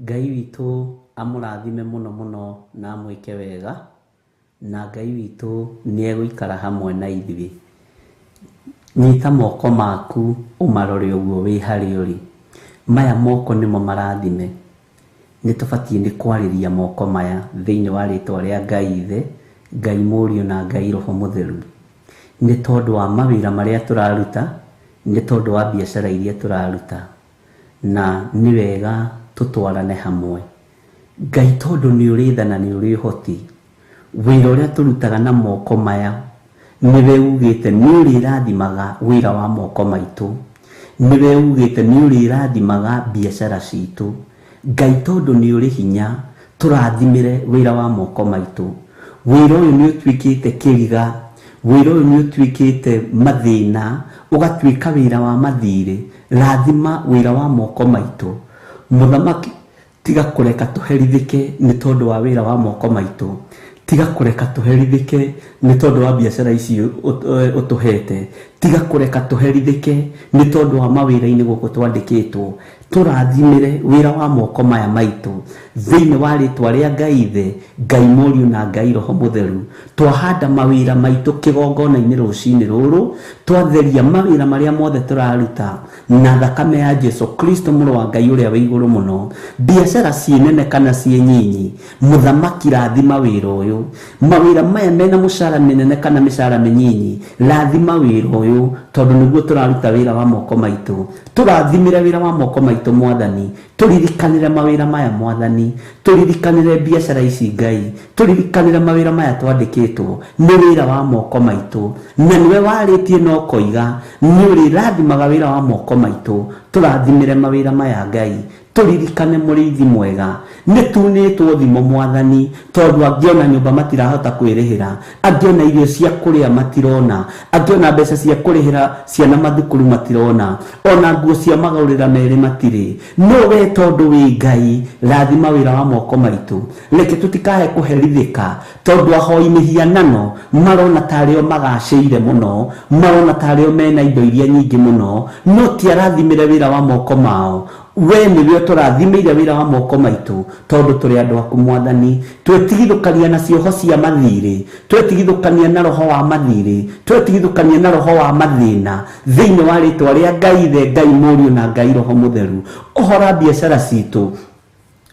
Ngai witũ amũrathime mũno mũno na amwĩke wega, na Ngai witũ nĩ egũikara hamwe na ithuĩ. Nyita moko maku ũmarore ũguo wĩ harĩa ũrĩ. Maya moko nĩmo marathime. Nĩ tũbatiĩ nĩ kwarĩria moko maya thĩinĩ wa rĩtwa rĩa Ngai Ithe, Ngai Mũriũ na Ngai Roho Mũtheru. Nĩ tondũ wa mawĩra marĩa tũraruta, nĩ tondũ wa biacara iria tũraruta. Na nĩ wega tũtwarane hamwe. Ngai tondũ nĩ ũrĩ tha na nĩ ũrĩ ũhoti, wĩra ũrĩa tũrutaga na moko maya, nĩwe ugĩte nĩ ũrĩrathimaga wĩra wa moko maitũ. Nĩwe ugĩte nĩ ũrĩrathimaga biacara citũ. Ngai tondũ nĩ ũrĩ hinya, tũrathimĩre wĩra wa moko maitũ. Wĩra ũyũ nĩ ũtuĩkĩte kĩriga, wĩra ũyũ nĩ ũtuĩkĩte mathĩna, ũgatuĩka wĩra wa mathirĩ. Rathima wĩra wa moko maitũ. Mũthamaki, tiga kũreka tũherithĩke nĩ tondũ wa wĩra wa moko maitũ. Tiga kũreka tũherithĩke nĩ tondũ wa biacara ici ũtũhete. Tiga kũreka tũherithĩke nĩ tondũ wa mawĩra-inĩ gũkũ twandĩkĩtwo. Tũrathimĩre wĩra wa moko maya maitũ thĩinĩ wa rĩtwa rĩa Ngai Ithe, Ngai Mũriũ na Ngai Roho Mũtheru. Twahanda mawĩra maitũ kĩgongona-inĩ rũcinĩ rũrũ, twatheria mawĩra marĩa mothe tũraruta na thakame ya Jesu Kristo mũrũ wa Ngai ũrĩa wĩ igũrũ mũno. Biacara ciĩ nene kana ciĩ nyinyi, mũthamaki rathima wĩra ũyũ. Mawĩra maya mena mũcara mĩnene kana mĩcara mĩnyinyi, rathima wĩra ũyũ tondũ nĩguo tũraruta wĩra wa moko maitũ. Tũrathimĩre wĩra wa moko maitũ Mwathani, tũririkanĩre mawĩra maya Mwathani, tũririkanĩre biacara ici Ngai, tũririkanĩre mawĩra maya twandĩkĩtwo nĩ wĩra wa moko maitũ. Na nĩwe warĩtie na ũkoiga nĩ ũrĩrathimaga wĩra wa moko maitũ. Tũrathimĩre mawĩra maya Ngai, tũririkane mũrĩithi mwega. Nĩ tunĩtwo thimo Mwathani, tondũ angĩona nyũmba matirahota kwĩrĩhĩra, angĩona irio cia kũrĩa matirona, angĩona mbeca cia kũrĩhĩra ciana mathukuru matirona, ona nguo cia magũrĩra merĩ matirĩ. No we tondũ wĩ Ngai, rathima wĩra wa moko maitũ. Reke tũtikae kũherithĩka tondũ ahoi mĩhianano marona tarĩo magacĩire mũno, marona tarĩo mena indo iria nyingĩ mũno, no ti arathimĩre wĩra wa moko mao. We nĩwe ũtũrathimĩire wĩra wa moko maitũ tondũ tũrĩ andũ aku Mwathani. Twetigithũkania na cioho cia mathirĩ, twetigithũkania na roho wa mathirĩ, twetigithũkania na roho wa mathĩna thĩinĩ wa rĩtwa rĩa Ngai Ithe, Ngai Mũriũ na Ngai Roho Mũtheru. Ohora biacara citũ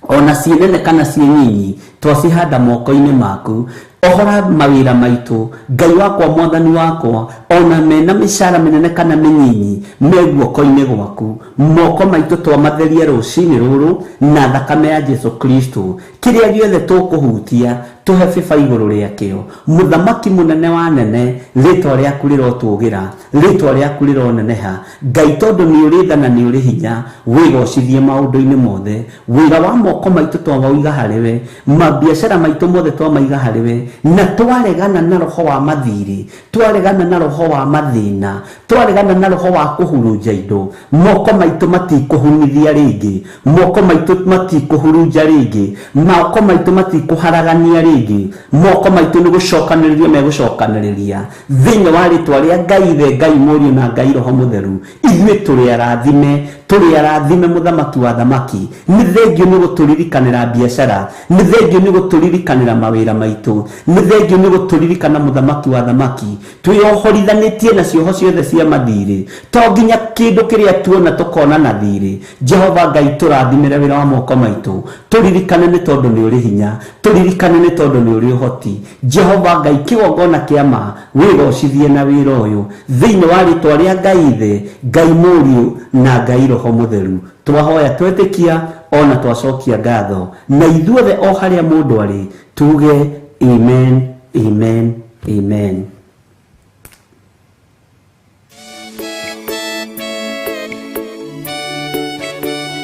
ona ciĩ nene kana ciĩ nyinyi, twacihanda moko-inĩ maku. Ohora mawĩra maitũ Ngai wakwa, Mwathani wakwa, ona mena mĩcara mĩnene kana mĩnyinyi, me guoko-inĩ gwaku. Moko maitũ twamatheria rũcinĩ rũrũ na thakame ya Jesu Kristo. Kĩrĩa gĩothe tũkũhutia tũhe bĩba igũrũ rĩakĩo. Mũthamaki mũnene wa nene, rĩtwa rĩaku rĩrotũgĩra, rĩtwa rĩaku rĩroneneha. Ngai tondũ nĩ ũrĩ tha na nĩ ũrĩ hinya, wĩgocithie maũndũ-inĩ mothe. Wĩra wa moko maitũ twamauiga harĩ we, mabiacara maitũ mothe twamaiga harĩ we, na twaregana na roho wa mathirĩ, twaregana na roho wa mathĩna, twaregana na roho wa kũhurunja indo. Moko maitũ matikũhunithia rĩngĩ, moko maitũ matikũhurunja rĩngĩ, moko maitũ matikũharagania rĩngĩ, moko maitũ nĩ gũcokanĩrĩria megũcokanĩrĩria thĩinĩ wa rĩtwa rĩa Ngai Ithe, Ngai Mũriũ na Ngai Roho Mũtheru. Ithuĩ tũrĩ arathime, tũrĩ arathime mũthamaki wa thamaki. Nĩ thengio nĩ gũtũririkanĩra biacara, nĩ thengio nĩ gũtũririkanĩra mawĩra maitũ, nĩ thengio nĩ gũtũririkana mũthamaki wa thamaki. Twĩohorithanĩtie na cioho ciothe cia mathirĩ, to nginya kĩndũ kĩrĩa tuona tũkona na thirĩ. Jehova Ngai, tũrathimĩre wĩra wa moko maitũ, tũririkane nĩ tondũ nĩ ũrĩ hinya, tũririkane nĩ tondũ nĩ ũrĩ ũhoti. Jehova Ngai, kĩgongona kĩa ma, wĩgocithie na wĩra ũyũ thĩinĩ wa rĩtwa rĩa Ngai Ithe, Ngai Mũriũ na Ngai Roho Mũtheru. Twahoya twetĩkia ona twacokia ngatho, na ithuothe o harĩa mũndũ arĩ tuge amen, amen, amen.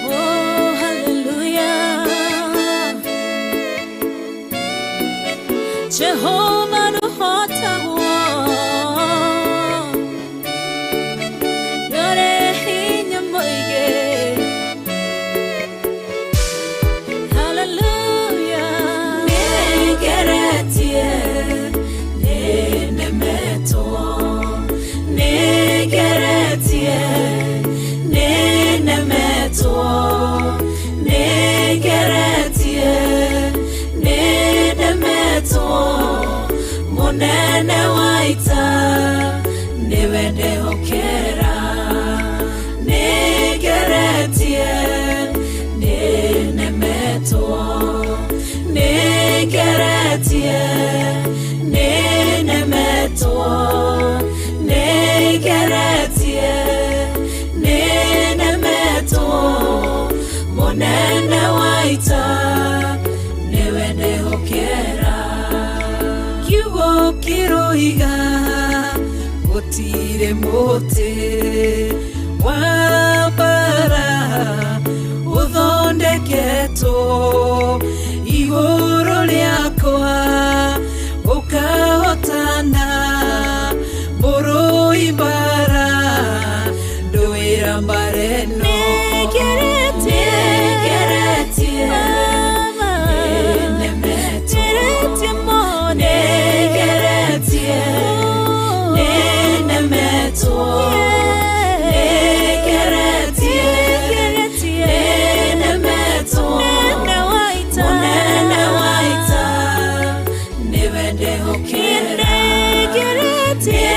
Oh, hallelujah. Jehovah nũhotagwo, nĩũrĩ hinya mũingĩ. Hallelujah. Nĩngeretie, nĩnemetwo, nĩngeretie, nĩnemetwo, nĩngeretie. Nĩngeretie, nĩnemetwo, nĩngeretie, nĩnemetwo, mũnene wa ita nĩwe ndehokera. Kiugo kĩroiga gũtirĩ mũtĩ wa mbara ũthondeketwo igũrũ rĩakwa ũkahotana mũrũi mbara ndũĩra mbara ĩno. Nĩngeretie, nĩnemetwo, nĩngeretie, nĩnemetwo, nĩngeretie, nĩnemetwo, mũnene wa ita nĩwe ndehokera. Nĩngeretie,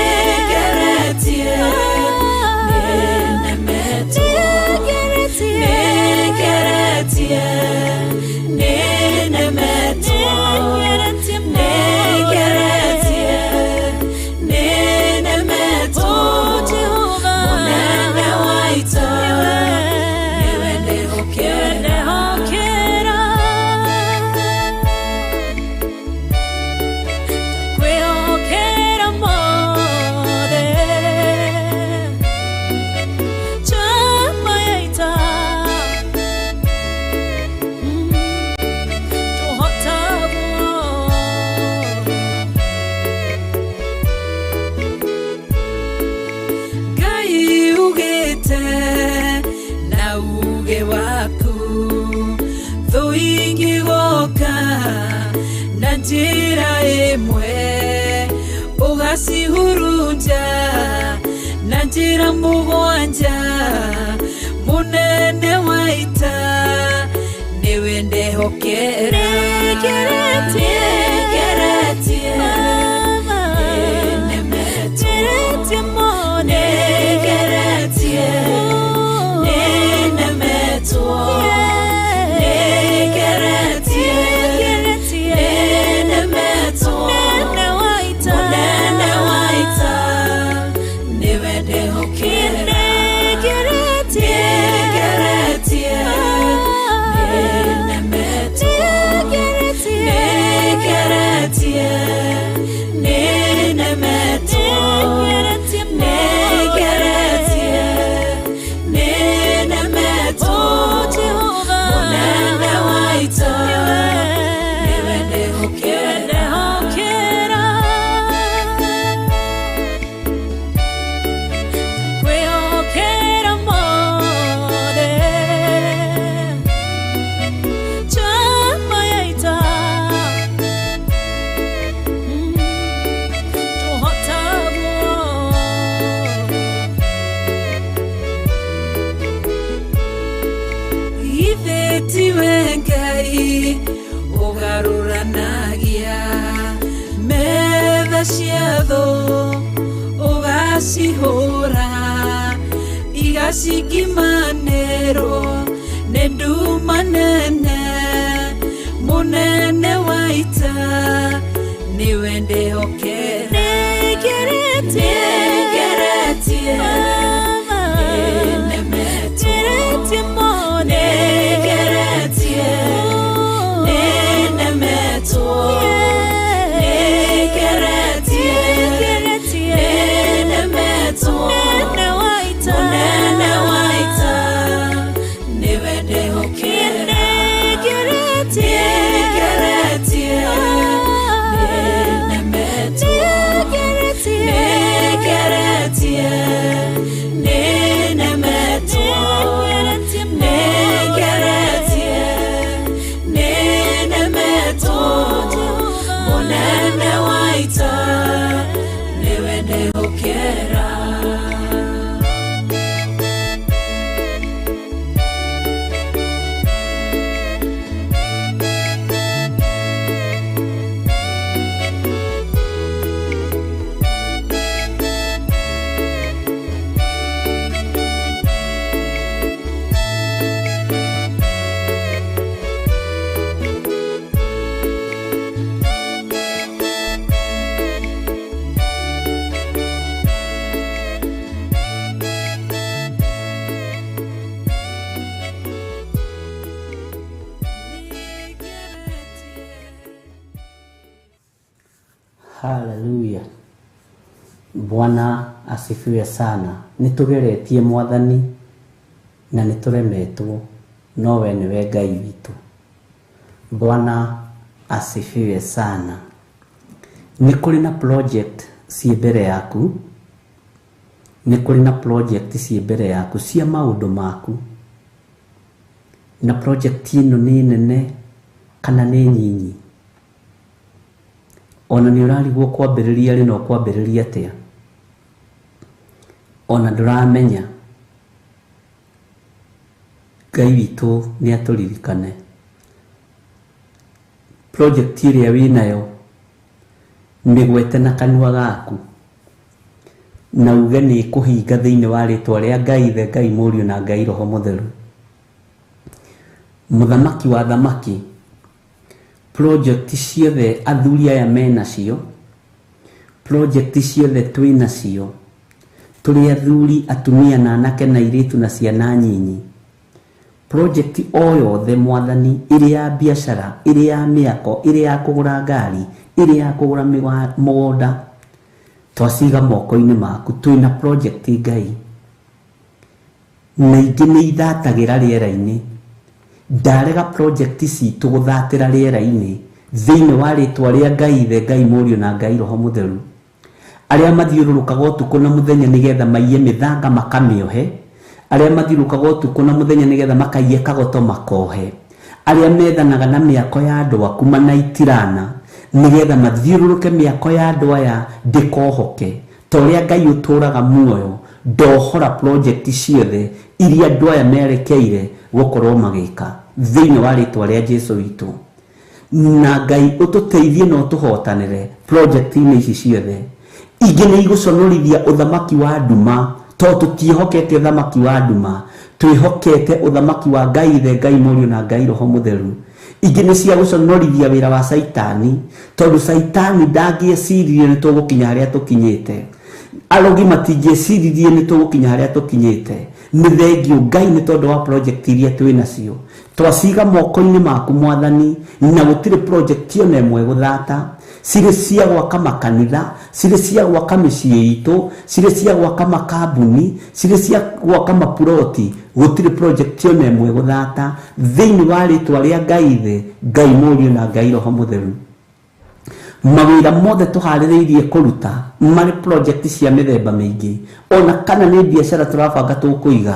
nĩnemetwo, nĩngeretie, nĩnemetwo, nĩngeretie, nĩnemetwo, mũnene wa ita nĩwe ndehokera. Kwĩhokera mothe chama ya ita tũhotagwo. Ngai ugĩte na uge waku thũ ingĩgoka na njĩra ĩmwe ũgacihurunja na njĩra mũgwanja mũnene wa ita nĩwe ndehokera. Nĩngeretie, Nĩngeretie, nĩnemetwo, nĩngeretie, nĩnemetwo, nĩngeretie, nĩnemetwo, mũnene wa ita nĩwe ndehokera. Nĩngeretie, nĩnemetwo, nĩngeretie, nĩnemetwo, nĩngeretie, nĩnemetwo, mũnene wa ita nĩwe ndehokera. Kwĩhokera mothe chama ya ita tũhotagwo. Ithe tiwe Ngai ũgarũranagia metha cia thũ ũgacihũra igacikimanĩrwo nĩ nduma nene mũnene wa ita nĩwe ndehokera. Nĩngeretie, Nĩngeretie, nĩnemetwo, nĩngeretie, nĩnemetwo, nĩngeretie, nĩnemetwo, mũnene wa ita nĩwe ndehokera. Nĩngeretie, nĩnemetwo, nĩngeretie, nĩnemetwo, Haleluya. Bwana asifiwe sana. Nĩ tũgeretie Mwathani na nĩ tũremetwo, no we nĩwe Ngai witũ. Bwana asifiwe sana. Nĩ kũrĩ na project ciĩ mbere yaku, nĩ kũrĩ na project ciĩ mbere yaku cia maũndũ maku, na project ĩno nĩ nene kana nĩ nyinyi, ona nĩ ũrarigwo kwambĩrĩria rĩ na ũkwambĩrĩria atĩa, ona ndũramenya. Ngai witũ nĩ atũririkane. Project ĩrĩa wĩnayo mĩgwete na kanua gaku na uge nĩ ĩkũhinga thĩinĩ wa rĩtwa rĩa Ngai Ithe, Ngai Mũriũ na Ngai Roho Mũtheru. Mũthamaki wa thamaki, project ciothe athuri aya menacio, project ciothe twĩnacio, tũrĩ athuri, atumia na anake na airĩtu na ciana nyinyi, project o yothe Mwathani, ĩrĩ ya biacara, ĩrĩ ya mĩako, ĩrĩ ya kũgũra ngari, ĩrĩ ya kũgũra mũgũnda, twaciga moko-inĩ maku. Twĩna project Ngai, na ingĩ nĩ ithatagĩra rĩera-inĩ. Ndarega project citũ gũthatĩra rĩera-inĩ thĩinĩ wa rĩtwa rĩa Ngai Ithe, Ngai Mũriũ na Ngai Roho Mũtheru. Arĩa mathiũrũrũkaga ũtukũ na mũthenya nĩgetha maiye mĩthanga makamĩohe, arĩa mathiũrũrũkaga ũtukũ na mũthenya nĩgetha makaiye kagoto makohe, arĩa methanaga na mĩako ya andũ aku manaitirana nĩgetha mathiũrũrũke mĩako ya andũ aya ndĩkohoke, ta ũrĩa Ngai ũtũraga muoyo, ndohora project ciothe iria andũ aya merekeire gũkorwo magĩka thĩinĩ wa rĩtwa rĩa Jesu witũ. Na Ngai ũtũteithie na ũtũhotanĩre project-inĩ ici ciothe. Ingĩ nĩ igũconorithia ũthamaki wa nduma, tondũ tũtiĩhokete ũthamaki wa nduma, twĩhokete ũthamaki wa Ngai Ithe, Ngai Mũriũ na Ngai Roho Mũtheru. Ingĩ nĩ cia gũconorithia wĩra wa Caitani, tondũ Caitani ndangĩeciririe nĩ tũgũkinya harĩa tũkinyĩte. Arogi matingĩeciririe nĩ tũgũkinya harĩa tũkinyĩte. Nĩ thengio Ngai nĩ tondũ wa project iria twĩ nacio. Twaciga moko-inĩ maku Mwathani, na gũtirĩ project ona ĩmwe gũthata. Cirĩ cia gwaka makanitha, cirĩ cia gwaka mĩciĩ itũ, cirĩ cia gwaka makambuni, cirĩ cia gwaka mapuroti, gũtirĩ project ona ĩmwe gũthata thĩinĩ wa rĩtwa rĩa Ngai Ithe, Ngai Mũriũ na Ngai Roho Mũtheru. Mawĩra mothe tũharĩrĩirie kũruta marĩ project cia mĩthemba mĩingĩ, ona kana nĩ biacara tũrabanga tũkũiga,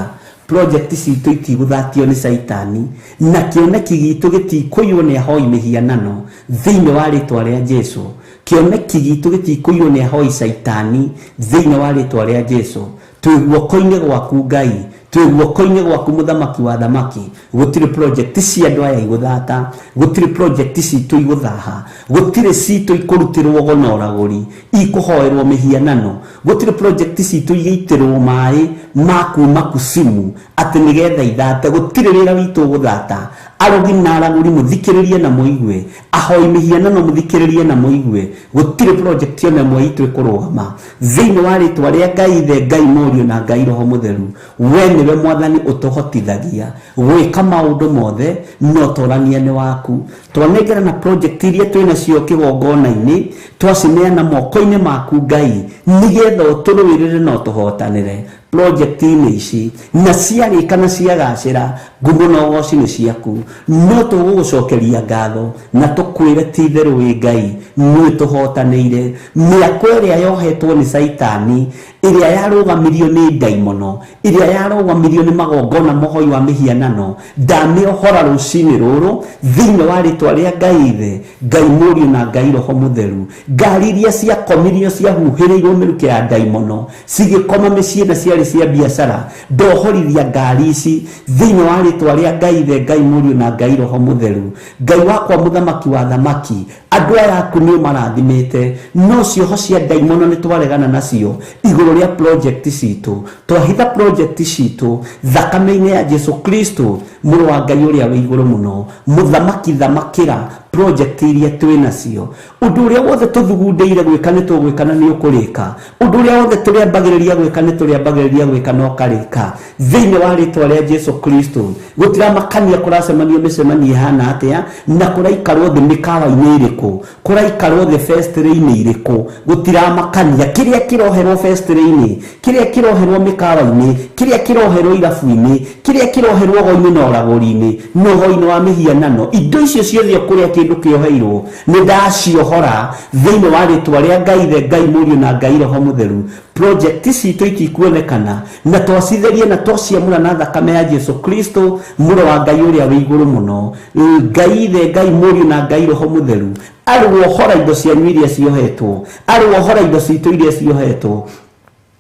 project citũ itigũthatio nĩ Caitani, na kĩoneki gitũ gĩtikũiywo nĩ ahoi mĩhianano thĩinĩ wa rĩtwa rĩa Jesu. Kĩoneki gitũ gĩtikũiywo nĩ ahoi Caitani thĩinĩ wa rĩtwa rĩa Jesu. Twĩ guoko-inĩ gwaku Ngai, twĩ guoko-inĩ gwaku Mũthamaki wa thamaki. Gũtirĩ project cia andũ aya igũthata, gũtirĩ project citũ igũthaha, gũtirĩ citũ ikũrutĩrwo ũgo na ũragũri, ikũhoerwo mĩhianano, gũtirĩ project citũ igĩitĩrwo maĩ ma kuma kusimu atĩ nĩgetha ithate. Gũtirĩ wĩra witũ ũgũthata. Arogi na aragũri mũthikĩrĩrie na mũigue, ahoi mĩhianano mũthikĩrĩrie na mũigue, gũtirĩ project ona ĩmwe itũ ĩkũrũgama thĩinĩ wa rĩtwa rĩa Ngai Ithe, Ngai Mũriũ na Ngai Roho Mũtheru. We nĩwe Mwathani ũtũhotithagia gwĩka maũndũ mothe, no tũrania nĩ waku. Twanengerana project iria twĩnacio kĩgongona-inĩ, twacineana moko-inĩ maku Ngai, nĩgetha ũtũrũĩrĩre na ũtũhotanĩre project-inĩ ici, na ciarĩka na ciagacĩra, ngumo na ũgoci nĩ ciaku. No tũgũgũcokeria ngatho na tũkwĩre ti itherũ wĩ Ngai, nĩwe tũhotanĩire. Mĩako ĩrĩa yohetwo nĩ Caitani, ĩrĩa yarũgamirio nĩ ndaimono, ĩrĩa yarũgamirio nĩ magongona mohoi wa mĩhianano, ndamĩohora rũcinĩ rũrũ thĩinĩ wa rĩtwa rĩa Ngai Ithe, Ngai Mũriũ na Ngai Roho Mũtheru. Ngari iria ciakomirio ciahuhĩrĩirwo mĩrukĩ ya ndaimono cigĩkoma mĩciĩ na ciarĩ cia biacara, ndohorithia ngari ici thĩinĩ wa rĩtwa rĩa Ngai Ithe, Ngai Mũriũ na Ngai Roho Mũtheru. Ngai wakwa Mũthamaki wa thamaki, andũ aya aku nĩ ũmarathimĩte, no cioho cia ndaimono nĩ twaregana nacio igũrũ rĩa project citũ. Twahitha project citũ thakame-inĩ ya Jesu Kristo, mũrũ wa Ngai ũrĩa wĩ igũrũ mũno. Mũthamaki thamakĩra Project iria twĩ nacio, ũndũ ũrĩa wothe tũthugundĩire gwĩka nĩ tũgwĩka na nĩ ũkũrĩka. Ũndũ ũrĩa wothe tũrĩambagĩrĩria gwĩka nĩ tũrĩambagĩrĩria gwĩka na ũkarĩka thĩinĩ wa rĩtwa rĩa Jesu Kristo. Gũtiramakania kũracemanio mĩcemanio ĩhana atĩa na kũraikarwo thĩ mĩkawa-inĩ ĩrĩkũ, kũraikarwo thĩ festĩrĩ-inĩ irĩkũ, gũtiramakania kĩrĩa kĩroherwo festĩrĩ-inĩ, kĩrĩa kĩroherwo mĩkawa-inĩ, kĩrĩa kĩroherwo irabu-inĩ, kĩrĩa kĩroherwo ũgo-inĩ na ũragũri-inĩ na ũgo-inĩ wa mĩhianano. Indo icio ciothe kũrĩa kĩndũ kĩoheirwo nĩ ndaciohora thĩinĩ wa rĩtwa rĩa Ngai Ithe, Ngai Mũriũ na Ngai Roho Mũtheru. Project citũ itikuonekana na twacitherie na twaciamũra na thakame ya Jesu Kristo mũrũ wa Ngai ũrĩa wĩ igũrũ mũno. Ngai Ithe, Ngai Mũriũ na Ngai Roho Mũtheru arohora indo cianyu iria ciohetwo, arohora indo citũ iria ciohetwo,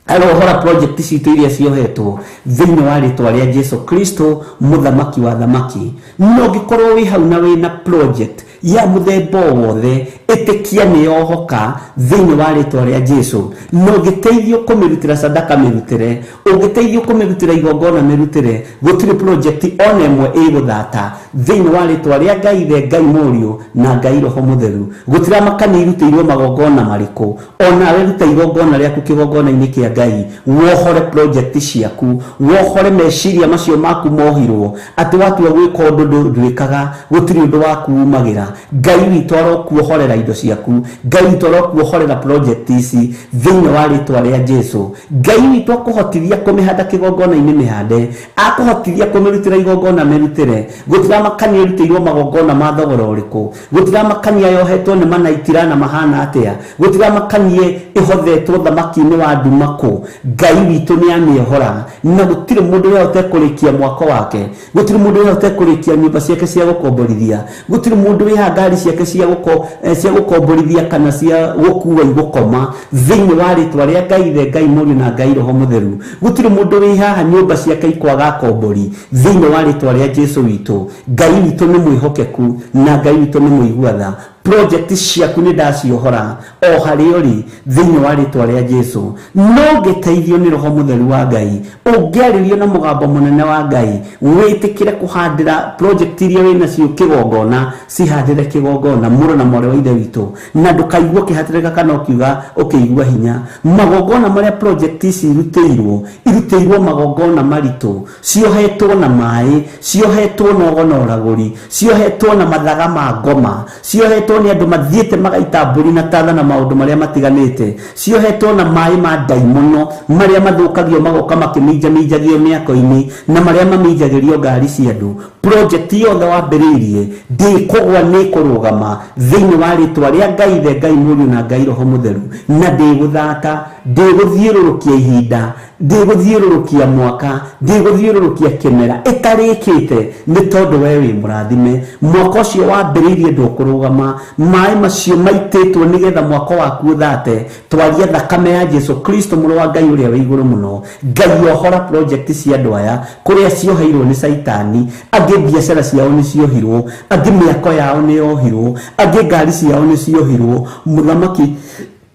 arohora project citũ iria ciohetwo thĩinĩ wa rĩtwa rĩa Jesu Kristo mũthamaki wa thamaki. No ũngĩkorwo wĩ hau na wĩna project ya mũthemba o wothe, ĩtĩkia nĩ yohoka thĩinĩ wa rĩtwa rĩa Jesu. Na ũngĩteithio kũmĩrutĩra sadaka mĩrutĩre, ũngĩteithio kũmĩrutĩra igongona mĩrutĩre, gũtirĩ project ona ĩmwe ĩgũthata thĩinĩ wa rĩtwa rĩa Ngai Ithe, Ngai Mũriũ na Ngai Roho Mũtheru. Gũtiramakania irutĩirwo magongona marĩkũ, onawe ruta igongona rĩaku kĩgongona-inĩ kĩa Ngai, wohore project ciaku, wohore meciria macio maku mohirwo atĩ watua gwĩka ũndũ ndwĩkaga, gũtirĩ ũndũ waku umagĩra. Ngai witũ arokuohorera indo ciaku, Ngai witũ arokuohorera project ici thĩinĩ wa rĩtwa rĩa Jesu. Ngai witũ akũhotithia kũmĩhanda kĩgongona-inĩ mĩhande, akũhotithia kũmĩrutĩra igongona mĩrutĩre. Gũtiramakania ĩrutĩirwo magongona ma thogora ũrĩkũ, gũtiramakania yohetwo nĩ manaitira na mahana atĩa, gũtiramakanie ĩhothetwo thamaki-inĩ wa nduma kũ. Ngai witũ nĩ amĩohora na gũtirĩ mũndũ ũrĩa ũtekũrĩkia mwako wake, gũtirĩ mũndũ ũrĩa ũtekũrĩkia nyũmba ciake cia gũkomborithia, gũtirĩ mũndũ wĩha ngari ciake cia gũkomborithia kana cia gũkua igũkoma thĩinĩ wa rĩtwa rĩa Ngai Ithe, Ngai Mũriũ na Ngai Roho Mũtheru. Gũtirĩ mũndũ wĩ haha nyũmba ciake ikwaga akombori thĩinĩ wa rĩtwa rĩa Jesu witũ. Ngai witũ nĩ mwĩhokeku na Ngai witũ nĩ mũigua tha. Project ciaku nĩ ndaciohora o harĩa ũrĩ thĩinĩ wa rĩtwa rĩa Jesu. No ũngĩteithio nĩ Roho Mũtheru wa Ngai, ũngĩarĩrio na mũgambo mũnene wa Ngai, wĩtĩkĩre kũhandĩra project iria wĩ nacio kĩgongona, cihandĩre kĩgongona mũrũ na mwarĩ wa Ithe witũ, na ndũkaigue ũkĩhatĩrĩka kana ũkiuga ũkĩigua hinya. Magongona marĩa project ici irutĩirwo, irutĩirwo magongona maritũ, ciohetwo na maĩ, ciohetwo na ũgo na ũragũri, ciohetwo na mathaga ma ngoma, ciohetwo nĩ andũ mathiĩte magaita mbũri na tatha na maũndũ marĩa matiganĩte, ciohetwo na maĩ ma ndaimono marĩa mathũkagio magoka makĩminjaminjagio mĩako-inĩ na marĩa maminjagĩrio ngari cia andũ. Project yothe wambĩrĩirie ndĩkũgwa nĩ kũrũgama thĩinĩ wa rĩtwa rĩa Ngai Ithe, Ngai Mũriũ na Ngai Roho Mũtheru, na ndĩgũthata, ndĩgũthiũrũrũkia ihinda, ndĩgũthiũrũrũkia mwaka, ndĩgũthiũrũrũkia kĩmera ĩtarĩkĩte, nĩ tondũ we wĩ mũrathime. Mwaka ũcio wambĩrĩirie ndũkũrũgama, maĩ macio maitĩtwo nĩgetha mwaka waku ũthate. Twaria thakame ya Jesu Kristo mũrũ wa Ngai ũrĩa wĩ igũrũ mũno. Ngai ohora project cia andũ aya kũrĩa cioheirwo nĩ Caitani, angĩ biacara ciao nĩ ciohirwo, angĩ mĩako yao nĩ yohirwo, angĩ ngari ciao nĩ ciohirwo. Mũthamaki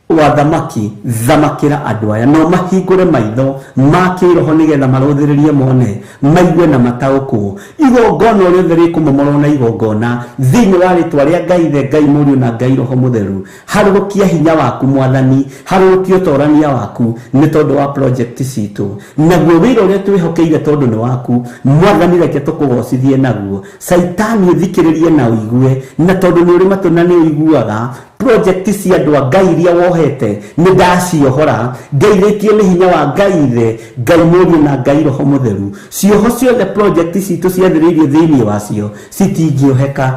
wa thamaki, thamakĩra andũ aya no mahingũre maitho ma kĩroho nĩgetha marũthĩrĩrie mone, maigue na mataũkwo. Igongona o rĩothe rĩkũmomorwo na igongona thĩinĩ wa rĩtwa rĩa Ngai Ithe, Ngai Mũriũ na Ngai Roho Mũtheru. Harũrũkia hinya waku Mwathani, harũrũkia ũtorania waku nĩ tondũ wa project citũ, naguo wĩra ũrĩa twĩhokeire tondũ nĩ waku Mwathani, reke tũkũgocithie naguo. Caitani ũthikĩrĩrie na ũigue, na tondũ nĩ ũrĩ matũ na nĩ ũiguaga, project cia andũ a Ngai iria wohete nĩ ndaciohora, ngeithĩtio nĩ hinya wa Ngai Ithe, Ngai Mũriũ na Ngai Roho Mũtheru. Cioho ciothe project citũ ciathĩrĩirio thĩinĩ wacio citingĩoheka.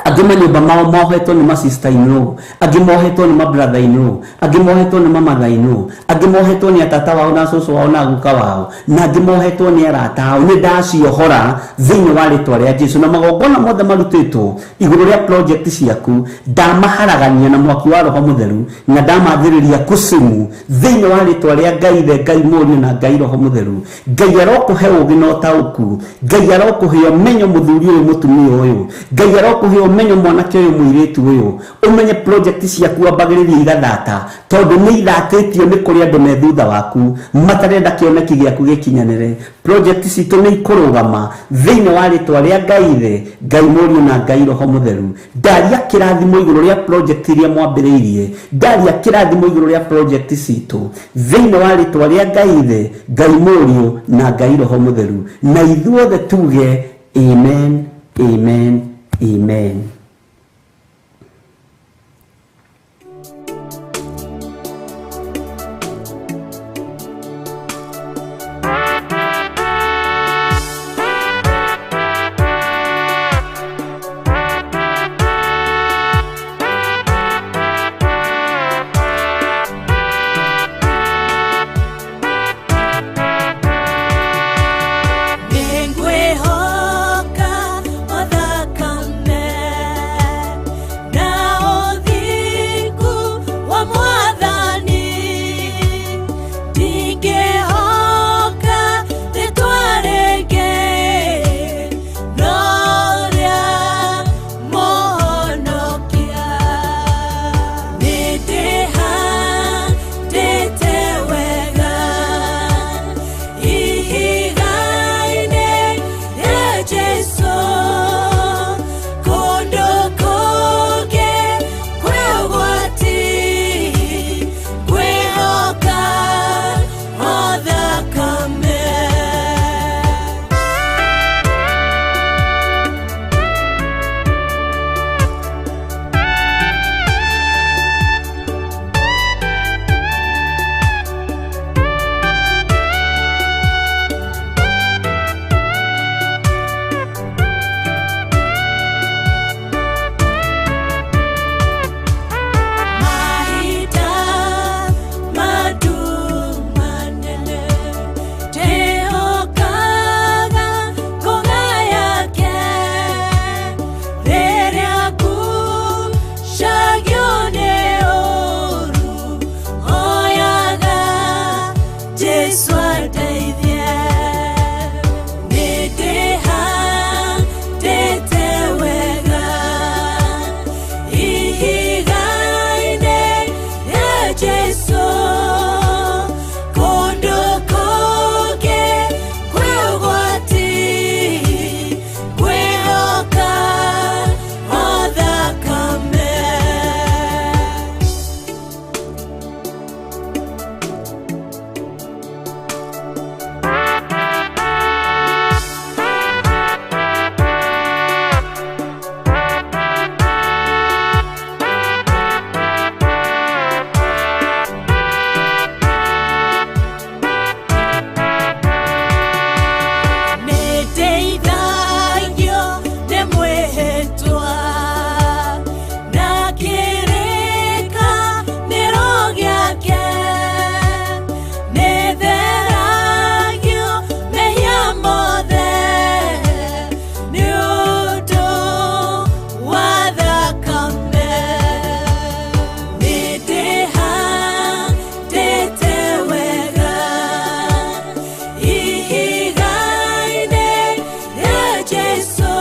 Angĩ manyũmba mao mohetwo nĩ ma sister in law, angĩ mohetwo nĩ ma brother in law, angĩ mohetwo nĩ ma mother in law, angĩ mohetwo nĩ atata wao na cũcũ wao na guka wao, na angĩ mohetwo nĩ arata ao. Nĩ ndaciohora thĩinĩ wa rĩtwa rĩa Jesu, na magongona mothe marutĩtwo igũrũ rĩa project ciaku ndamaharagania na mwaki wa Roho Mũtheru, na ndamathĩrĩria kusimu thĩinĩ wa rĩtwa rĩa Ngai Ithe, Ngai Mũriũ na Ngai Roho Mũtheru. Ngai arokũhe ũũgĩ na ũtaũku, Ngai arokũhe ũmenyo mũthuri ũyũ mũtumia ũyũ, Ngai arokũhe ũmenyo mwanake ũyũ mũirĩtu ũyũ ũmenye project ciaku ambagĩrĩria igathata tondũ nĩ ithatĩtio nĩ kũrĩ andũ me thutha waku matarenda kĩoneki gĩaku gĩkinyanĩre. Project citũ nĩ ikũrũgama thĩinĩ wa rĩtwa rĩa Ngai Ithe, Ngai Mũriũ na Ngai Roho Mũtheru. Ndaria kĩrathimo igũrũ rĩa project iria mwambĩrĩirie, ndaria kĩrathimo igũrũ rĩa project citũ thĩinĩ wa rĩtwa rĩa Ngai Ithe, Ngai Mũriũ na Ngai Roho Mũtheru, na ithuothe tuge amen, amen, amen. Nĩngwĩhoka othakame na ũthingu wa Mwathani, ndingĩhoka rĩtwa rĩngĩ no rĩa Mũhonokia. Nĩndĩhandĩte wega ihiga-inĩ rĩa Jesũ, kũndũ kũngĩ kwĩ ũgwati, ngwĩhoka o thakame. Mahinda manene ndĩhokaga ngũga yake, rĩrĩa ngucagio nĩ ũũru hoyaga Jesũ andeithie. Nĩndĩhandĩte wega ihiga-inĩ rĩa Jesũ, kũndũ kũngĩ kwĩ ũgwati, ngwĩhoka o thakame. Nĩndeithagio nĩ mwĩhĩtwa na kĩrĩkanĩro gĩake, nĩtheragio mehia mothe nĩ ũndũ wa thakame. Nĩndĩhandĩte wega ihiga-inĩ rĩa Jesũ,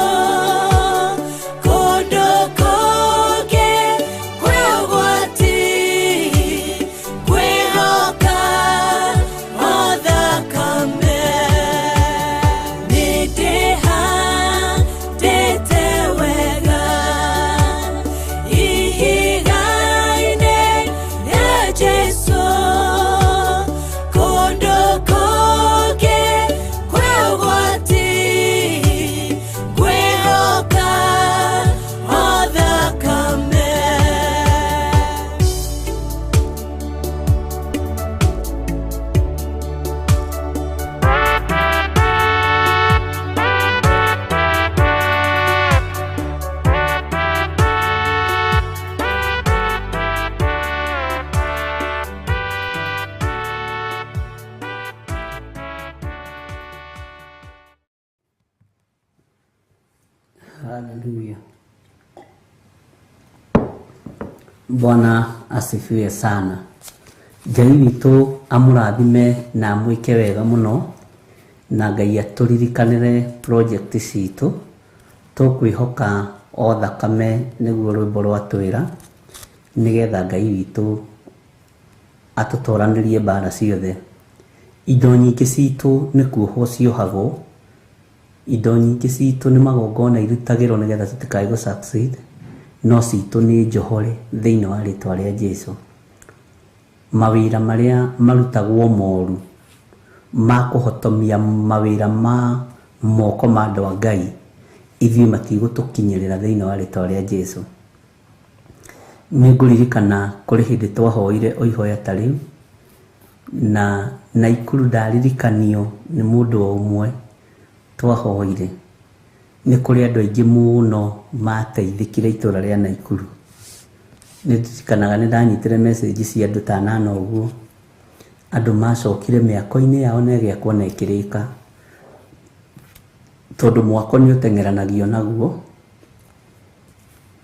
kũndũ kũngĩ kwĩ ũgwati, ngwĩhoka o thakame. Nĩndĩhandĩte wega ihiga-inĩ rĩa Jesũ, kũndũ kũngĩ kwĩ ũgwati, ngwĩhoka o thakame. Haleluya. Bwana asifiwe sana. Ngai witũ amũrathime na amwĩke wega mũno, na Ngai atũririkanĩre project citũ. Tũkwĩhoka O thakame nĩguo rwĩmbo rwatwĩra, nĩgetha Ngai witũ atũtoranĩrie mbara ciothe. Indo nyingĩ citũ nĩ kuohwo ciohagwo, indo nyingĩ citũ nĩ magongona irutagĩrwo nĩgetha citikae gũ succeed, no citũ nĩ njohore thĩinĩ wa rĩtwa rĩa Jesu. Mawĩra marĩa marutagwo moru ma kũhotomia mawĩra ma moko ma andũ a Ngai, ithuĩ matigũtũkinyĩrĩra thĩinĩ wa rĩtwa rĩa Jesu. Nĩ ngũririkana kũrĩ hĩndĩ twahoire o ihoya ta rĩu, na Naikuru ndaririkanio nĩ mũndũ o ũmwe twahoire. Nĩ kũrĩ andũ aingĩ mũno mateithĩkire itũra rĩa Naikuru. Nĩ ndirikanaga nĩ ndanyitire message cia andũ ta anana ũguo, andũ macokire mĩako-inĩ yao na ĩgĩakwo na ĩkĩrĩka, tondũ mwako nĩ ũteng'eranagio naguo,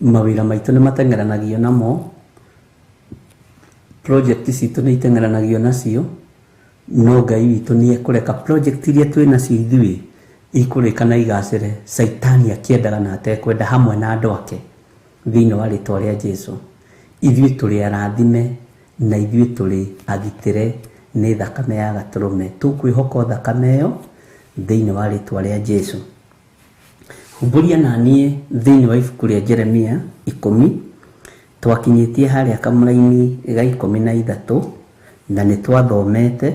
mawĩra maitũ nĩ mateng'eranagio namo, project citũ nĩ iteng'eranagio nacio, no Ngai witũ nĩ ekũreka project iria twĩ nacio ithuĩ ikũrĩka na igacĩre, Caitani akĩendaga na atekwenda hamwe na andũ ake thĩinĩ wa rĩtwa rĩa Jesu. Ithuĩ tũrĩ arathime na ithuĩ tũrĩ agitĩre nĩ thakame ya Gatũrũme. Tũkwĩhoka o thakame ĩyo thĩinĩ wa rĩtwa rĩa Jesu. Humbũria na niĩ thĩinĩ wa ibuku rĩa Jeremia 10, twakinyĩtie harĩa kamũraini ga 13, na nĩ twathomete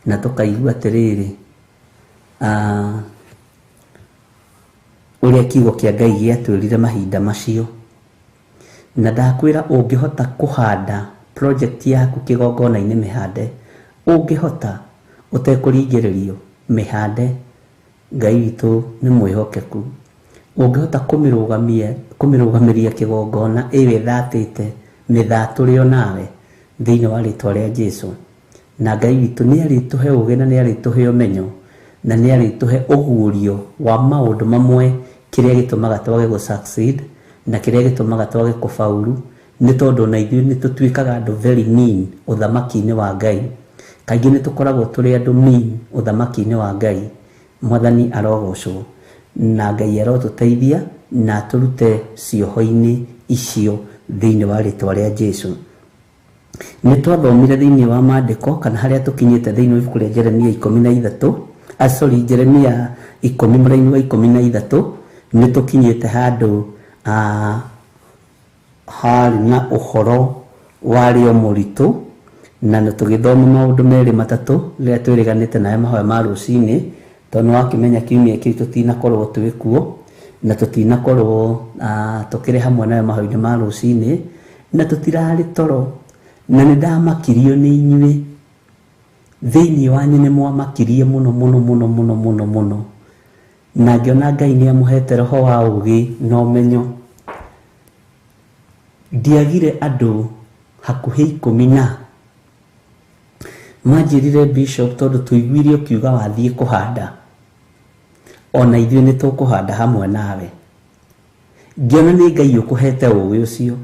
na tũkaigua atĩrĩrĩ, ũrĩa kiugo kĩa Ngai gĩatwĩrire mahinda macio. Na ndakwĩra ũngĩhota kũhanda project yaku kĩgongona-inĩ mĩhande, ũngĩhota ũtekũringĩrĩrio mĩhande, Ngai witũ nĩ mwĩhokeku. Ũngĩhota kũmĩrũgamĩria kĩgongona ĩyo ĩthatĩte, mĩthatũre onawe thĩinĩ wa rĩtwa rĩa Jesu. Na Ngai witũ nĩ arĩtũhe ũũgĩ na nĩ arĩtũhe ũmenyo na nĩ arĩtũhe ũguũrio wa maũndũ mamwe, kĩrĩa gĩtũmaga twage gũ succeed na kĩrĩa gĩtũmaga twage kũfaulu, nĩ tondũ ona ithuĩ nĩ tũtuĩkaga andũ very mean ũthamaki-inĩ wa Ngai. Kaingĩ nĩ tũkoragwo tũrĩ andũ mean ũthamaki-inĩ wa Ngai. Mwathani arogocwo na Ngai arotũteithia na atũrute cioho-inĩ icio thĩinĩ wa rĩtwa rĩa Jesu. Nĩ twathomire thĩinĩ wa maandĩko kana harĩa tũkinyĩte thĩinĩ wa ibuku rĩa Jeremia 13, sorry, Jeremia 10 mũraini wa 13, nĩ tũkinyĩte handũ harĩ na ũhoro warĩ o mũritũ, na nĩ tũgĩthoma maũndũ merĩ matatũ rĩrĩa twĩrĩganĩte nayo mahoya ma rũcinĩ, tondũ nĩ wakĩmenya kiumia kĩu tũtinakorwo twĩ kuo na tũtinakorwo tũkĩrĩ hamwe nayo mahoya-inĩ ma rũcinĩ, na tũtirarĩ toro, na nĩ ndamakirio nĩ inyuĩ. Thĩinĩ wanyu nĩ mwamakirie mũno mũno mũno mũno mũno mũno, na ngĩona Ngai nĩ amũhete roho wa ũũgĩ na ũmenyo. Ndiagire andũ hakuhĩ 10 na manjĩrire Bishop, tondũ tũiguire ũkiuga wathiĩ kũhanda, ona ithuĩ nĩ tũkũhanda hamwe nawe. Ngĩona nĩ Ngai ũkũhete ũũgĩ ũcio,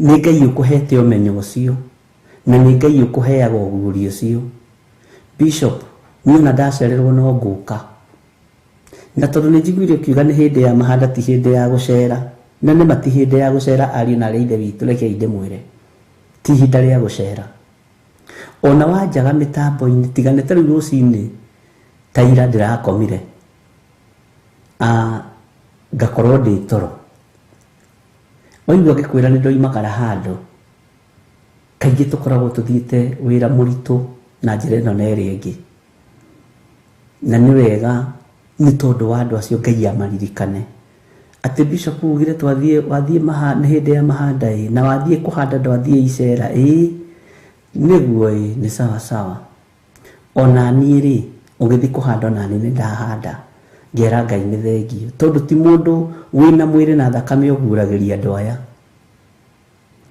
nĩ Ngai ũkũhete ũmenyo ũcio, na nĩ Ngai ũkũheaga ũguũrio ũcio. Bishop, niĩ ona ndacererwo no ngũka, na tondũ nĩ njiguire ũkiuga nĩ hĩndĩ ya mahanda ti hĩndĩ ya gũcera, na nĩma ti hĩndĩ ya gũcera, ariũ na arĩ ithe witũ, rekei ndĩmwĩre ti ihinda rĩa gũcera. Ona wanjaga mĩtambo-inĩ, tiga nĩ ta rĩu rũcinĩ ta ira ndĩrakomire, ngakorwo ndĩ toro, waigua ngĩkwĩra nĩ ndoimagara handũ. Kaingĩ tũkoragwo tũthiĩte wĩra mũritũ na njĩra ĩno na ĩrĩa ĩngĩ, na nĩ wega nĩ tondũ wa andũ acio Ngai amaririkane atĩ Bishop ugire twathiĩ, wathiĩ nĩ hĩndĩ ya mahanda ĩ, na wathiĩ kũhanda ndwathiĩ icera ĩ, nĩguo ĩ, nĩ sawa sawa. Ona niĩ rĩ, ũgĩthiĩ kũhanda ona niĩ nĩ ndahanda, ngera Ngai nĩ thengio, tondũ ti mũndũ wĩna mwĩrĩ na thakame ũguũragĩria andũ aya,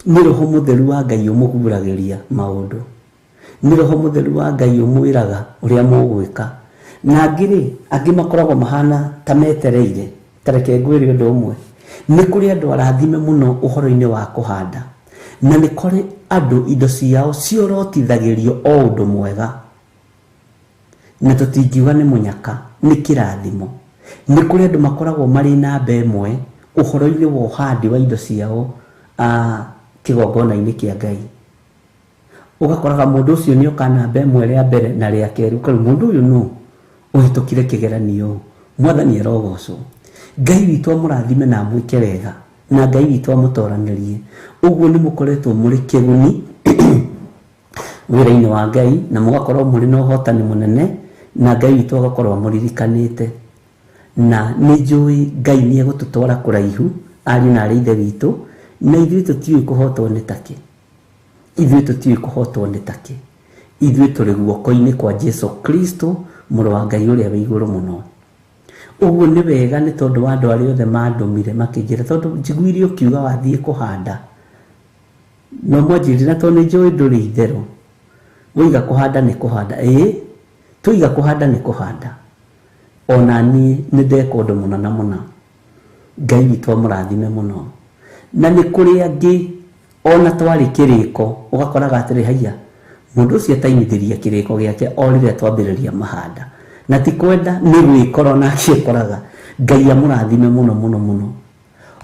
nĩ roho mũtheru wa Ngai ũmũguũragĩria maũndũ, nĩ roho mũtheru wa Ngai ũmwĩraga ũrĩa mũgwĩka. Na angĩ rĩ, angĩ makoragwo mahana ta metereire. Ta reke ngwĩre ũndũ ũmwe, nĩ kũrĩ andũ arathime mũno ũhoro-inĩ wa kũhanda, na nĩ kũrĩ andũ indo ciao ciorotithagĩrio o ũndũ mwega, na tũtingiuga nĩ mũnyaka, nĩ kĩrathimo. Nĩ kũrĩ andũ makoragwo marĩ namba ĩmwe ũhoro-inĩ wa ũhandi wa indo ciao kĩgongona-inĩ kĩa Ngai. Ũgakoraga mũndũ ũcio nĩ oka namba ĩmwe rĩa mbere na rĩa kerĩ, ũkarigwo mũndũ ũyũ nũ ũhĩtũkire kĩgeranio. Mwathani arogocwo. Ngai witũ amũrathime na amwĩke wega, na Ngai witũ amũtoranĩrie. Ũguo nĩ mũkoretwo mũrĩ kĩguni wĩra-inĩ wa Ngai, na mũgakorwo mũrĩ na ũhotani mũnene, na Ngai witũ agakorwo amũririkanĩte. Na nĩ njũĩ Ngai nĩ egũtũtwara kũraihu, ariũ na arĩ ithe witũ, na ithuĩ tũtiũĩ kũhotwo nĩ takĩ. Ithuĩ tũtiũĩ kũhotwo nĩ takĩ. Ithuĩ tũrĩ guoko-inĩ kwa Jesu Kristo, mũrũ wa Ngai ũrĩa wĩ igũrũ mũno. Ũguo nĩ wega nĩ tondũ wa andũ arĩa othe mandũmire makĩnjĩra, tondũ njiguire ũkiuga wathiĩ kũhanda. No mwanjĩrire na tondũ nĩ njũĩ ndũrĩ itherũ. Waiga kũhanda nĩ kũhanda. Ĩĩ, tũiga kũhanda nĩ kũhanda. Ona niĩ nĩ ndeka ũndũ mũna na mũna. Ngai witũ amũrathime mũno. Na nĩ kũrĩ angĩ ona twarĩ kĩrĩko, ũgakoraga atĩrĩ, haiya, mũndũ ũcio atainithĩria kĩrĩko gĩake o rĩrĩa twambĩrĩria mahanda. Na ti kwenda, nĩ gwĩkora onake ekoraga. Ngai amũrathime mũno mũno mũno.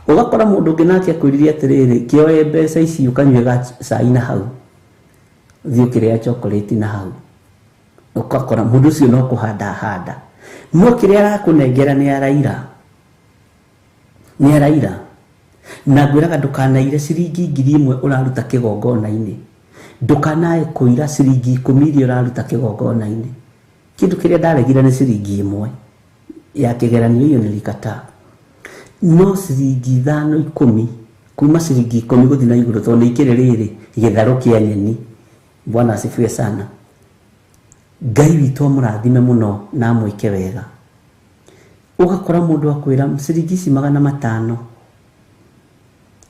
Ũgakora mũndũ ũngĩ nake akwĩrire atĩrĩrĩ, kĩoe mbeca ici ũkanyue cai na hau, ũthiĩ ũkĩrĩa chocolate na hau. Ũgakora mũndũ ũcio no kũhanda ahanda, no kĩrĩa arakũnengera nĩ araira. Nĩ araira. Na ngwĩraga ndũkanaire ciringi 1000 ũraruta kĩgongona-inĩ. Ndũkanae kũira ciringi 10 iria ũraruta kĩgongona-inĩ. Kĩndũ kĩrĩa ndaregire nĩ ciringi 1 ya kĩgeranio, hiyo nilikataa. No ciringi 5 10, kuma ciringi 10 gũthiĩ na igũrũ, tondũ nĩ ikĩrĩ rĩrĩ gĩtharũ kĩa nyeni. Bwana asifiwe sana. Ngai witũ amũrathime mũno na amwĩke wega. Ũgakora mũndũ akwĩra ciringi ici 500,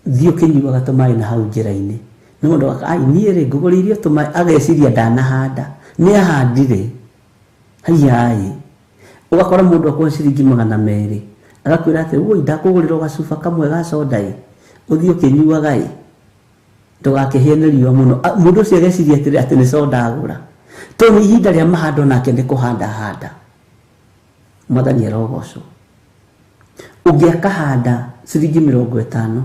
thiĩ ũkĩnyuaga tũmaĩ na hau njĩra-inĩ. Nĩ mũndũ ai, niĩ rĩ ngũgũrĩirio tũmaĩ, ageciria ndanahanda. Nĩ ahandire. Haiya. Ũgakora mũndũ akũhe ciringi 200, agakwĩra atĩ woi, ndakũgũrĩra gacuba kamwe ga soda ĩ, ũthiĩ ũkĩnyuaga ĩ, ndũgakĩhĩe nĩ riũa mũno. Mũndũ ũcio ageciria atĩrĩ, atĩ nĩ soda agũra. Tondũ nĩ ihinda rĩa mahando nake nĩ kũhanda handa. Mwathani arogocwo. Ũngĩ akahanda ciringi 50,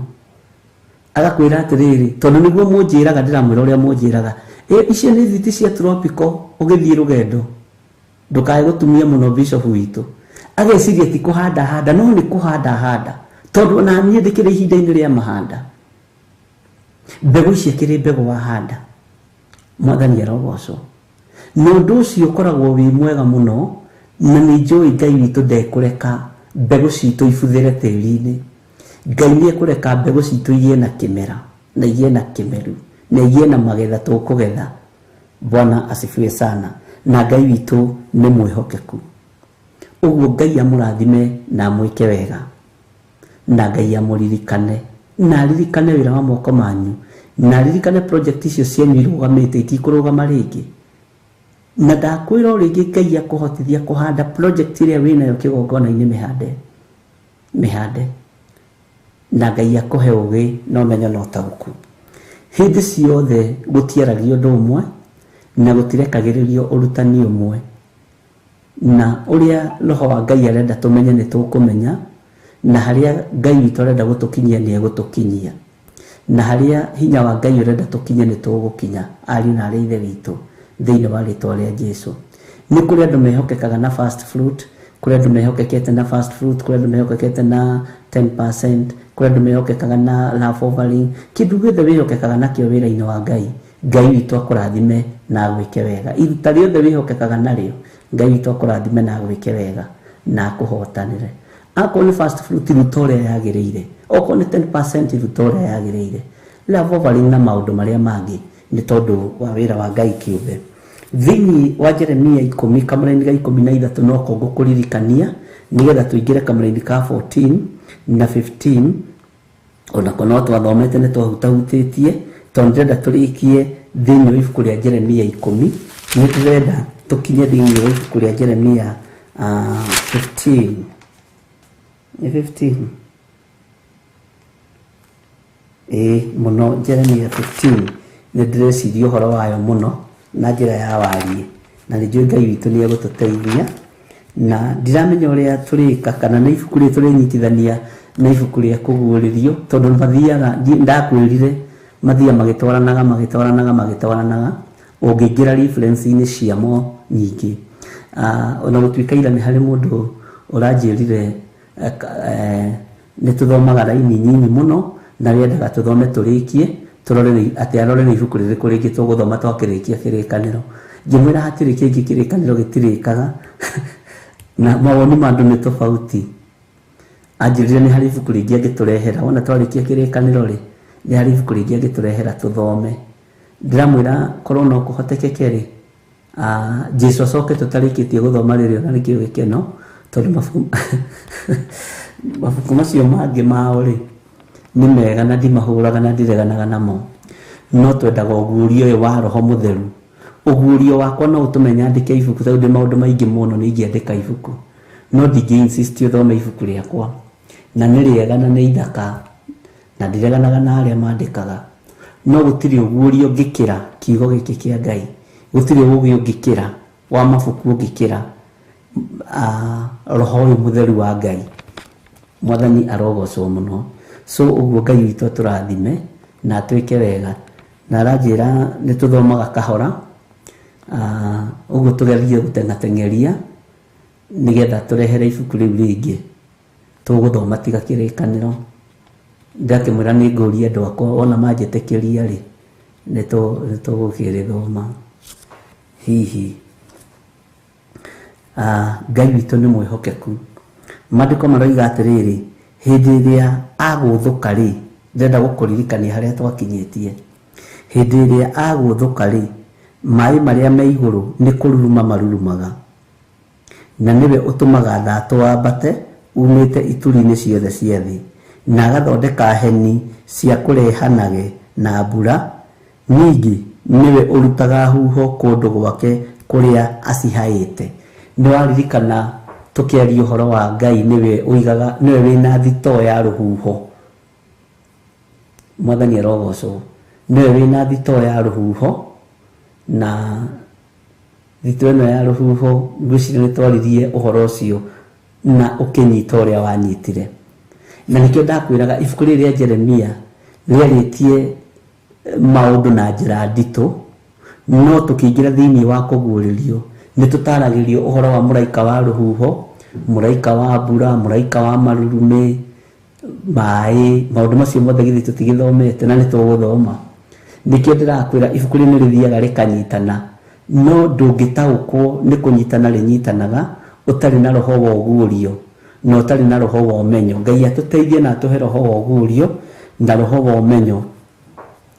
agakwĩra atĩrĩrĩ, tondũ nĩguo mũnjĩraga, ndĩramwĩra ũrĩa mũnjĩraga, icio nĩ thiti cia tropical, ũgĩthiĩ rũgendo ndũkae gũtumia mũno bishop witũ. Ageciria ti kũhanda handa, no nĩ kũhanda handa, tondũ ona niĩ ndĩkĩrĩ ihinda-inĩ rĩa mahanda. Mbegũ ici akĩrĩ mbegũ wahanda. Mwathani arogocwo. Na ũndũ ũcio ũkoragwo wĩ mwega mũno, na nĩ njũĩ Ngai witũ ndekũreka mbegũ citũ ibuthĩre tĩri-inĩ. Ngai nĩ ekũreka mbegũ citũ igĩe na kĩmera, na igĩe na kĩmeru, na igĩe na magetha tũkũgetha. Bwana asifiwe sana. Na Ngai witũ nĩ mwĩhokeku. Ũguo Ngai amũrathime na amwĩke wega, na Ngai amũririkane, na aririkane wĩra wa moko manyu, na aririkane project icio cianyu irũgamĩte itikũrũgama rĩngĩ. Na ndakwĩra o rĩngĩ, Ngai akũhotithia kũhanda project ĩrĩa wĩnayo kĩgongona-inĩ, mĩhande, mĩhande, na Ngai akũhe ũgĩ na ũmenyo na ũtaũku. Hĩndĩ ciothe gũtiaragio ũndũ ũmwe, na gũtirekagĩrĩrio ũrutani ũmwe. Na ũrĩa Roho wa Ngai arenda tũmenye nĩ tũkũmenya, na harĩa Ngai witũ arenda gũtũkinyia nĩ egũtũkinyia, na harĩa hinya wa Ngai ũrenda tũkinye nĩ tũgũkinya, ariũ na arĩ ithe witũ, thĩinĩ wa rĩtwa rĩa Jesu. Nĩ kũrĩ andũ mehokekaga na first fruit, kũrĩ andũ mehokekete na first fruit, kũrĩ andũ mehokekete na 10%, kũrĩ andũ mehokekaga na love offering. Kĩndũ gĩothe wĩhokekaga nakĩo wĩra-inĩ wa Ngai, Ngai witũ akũrathime na agwĩke wega. Iruta rĩothe wĩhokekaga narĩo, Ngai witũ akũrathime na agwĩke wega na akũhotanĩre. Akorwo nĩ first fruit, ruta ũrĩa yagĩrĩire. Okorwo nĩ 10%, ruta ũrĩa yagĩrĩire. Love offering na maũndũ marĩa mangĩ nĩ tondũ wa wĩra wa Ngai kĩũmbe. Thĩinĩ wa Jeremia 10 kamũraini ga 13, no ko ngũkũririkania nĩgetha tũingĩre kamũraini ka 14 na 15. Onako no twathomete, nĩ twahutahutĩtie, tondũ ndĩrenda tũrĩkie thĩinĩ wa ibuku rĩa Jeremia 10. Nĩ ndĩrenda tũkinye thĩinĩ wa ibuku rĩa Jeremia 15. Nĩ 15 ĩĩ mũno. Jeremia 15 nĩ ndĩreciria ũhoro wayo mũno na njĩra ya wariĩ, na nĩ njũĩ Ngai witũ nĩ egũtũteithia, na ndiramenya ũrĩa tũrĩka, kana nĩ ibuku rĩrĩ tũrĩnyitithania Na ibuku rĩa kũguũrĩrio tondũ mathiaga ndakwĩrire mathiaga magĩtwaranaga magĩtwaranaga magĩtwaranaga ũngĩingĩra reference-inĩ ciamo nyingĩ. Ona gũtuĩka ira nĩ harĩ mũndũ ũranjĩrire nĩ tũthomaga raini nyinyi mũno na rĩendaga tũthome tũrĩkie tũrore atĩ arore nĩ ibuku rĩrĩkũ rĩngĩ tũgũthoma twakĩrĩkia kĩrĩkanĩro. Ngĩmwĩra hatirĩ kĩngĩ kĩrĩkanĩro gĩtirĩkaga na mawoni ma andũ nĩ tofauti. Anjĩrire nĩ harĩ ibuku rĩngĩ angĩtũrehera wona twarĩkia kĩrĩkanĩro rĩ nĩ harĩ ibuku rĩngĩ angĩtũrehera tũthome. Ndĩramwĩra korwo no kũhotekeke rĩ Jesu acoke tũtarĩkĩtie gũthoma rĩrĩ ona nĩkĩo gĩkeno tondũ mabuku macio mangĩ mao rĩ nĩ mega na ndimahũraga na ndireganaga namo no twendaga ũguũrio ũyũ wa Roho Mũtheru. Ũguũrio wakwa no ũtũme nyandĩke ibuku tondũ ndĩ maũndũ maingĩ mũno nĩ ingĩandĩka ibuku no ndingĩ insist ũthome ibuku rĩakwa na nĩ rĩega na nĩ ithaka na ndireganaga na arĩa mandĩkaga no gũtirĩ ũguũrio ũngĩkĩra kiugo gĩkĩ kĩa Ngai, gũtirĩ ũgĩ ũngĩkĩra wa mabuku ũngĩkĩra Roho ũyũ Mũtheru wa Ngai. Mwathani arogocwo mũno. So ũguo Ngai witũ atũrathime na atwĩke wega na aranjĩra nĩ tũthomaga kahora ũguo tũgerie gũteng'ateng'eria nĩgetha tũrehere ibuku rĩu rĩngĩ tũgũthoma tiga kĩrĩkanĩro. Ndakĩmwĩra nĩ ngũria andũ akwa ona manjĩtĩkĩria rĩ nĩ tũgũkĩrĩthoma hihi. Ngai witũ nĩ mwĩhokeku. Maandĩko maroiga atĩrĩrĩ hĩndĩ ĩrĩa agũthũka rĩ ndĩrenda gũkũririkania harĩa twakinyĩtie. Hĩndĩ ĩrĩa agũthũka rĩ maĩ marĩa me igũrũ nĩ kũruruma marurumaga na nĩwe ũtũmaga thatũ wambate umĩte ituri-inĩ ciothe cia thĩ na agathondeka heni cia kũrehanage na mbura. Ningĩ nĩwe ũrutaga huho kũndũ gwake kũrĩa acihaĩte. Nĩ waririkana tũkĩaria ũhoro wa Ngai nĩwe ũigaga nĩwe wĩna thitoo ya rũhuho. Mwathani arogocwo. Nĩwe wĩna thitoo ya rũhuho na thitoo ĩno ya rũhuho ngwĩciria nĩ twaririe ũhoro ũcio na ũkĩnyita ũrĩa wanyitire. Na nĩkĩo ndakwĩraga ibuku rĩrĩ rĩa Jeremia rĩarĩtie maũndũ na njĩra nditũ no tũkĩingĩra thĩinĩ wa kũguũrĩrio nĩ tũtaragĩrio ũhoro wa mũraika wa rũhuho, mũraika wa mbura, mũraika wa marurumĩ, maĩ, maũndũ macio mothe githĩ tũtigĩthomete na nĩ tũgũthoma. Nĩkĩo ndĩrakwĩra ibuku rĩrĩ nĩ rĩthiaga rĩkanyitana no ndũngĩtaũkwo nĩ kũnyitana rĩnyitanaga ũtarĩ na roho wa ũguũrio na ũtarĩ na roho wa ũmenyo. Ngai atũteithie na atũhe roho wa ũguũrio na roho wa ũmenyo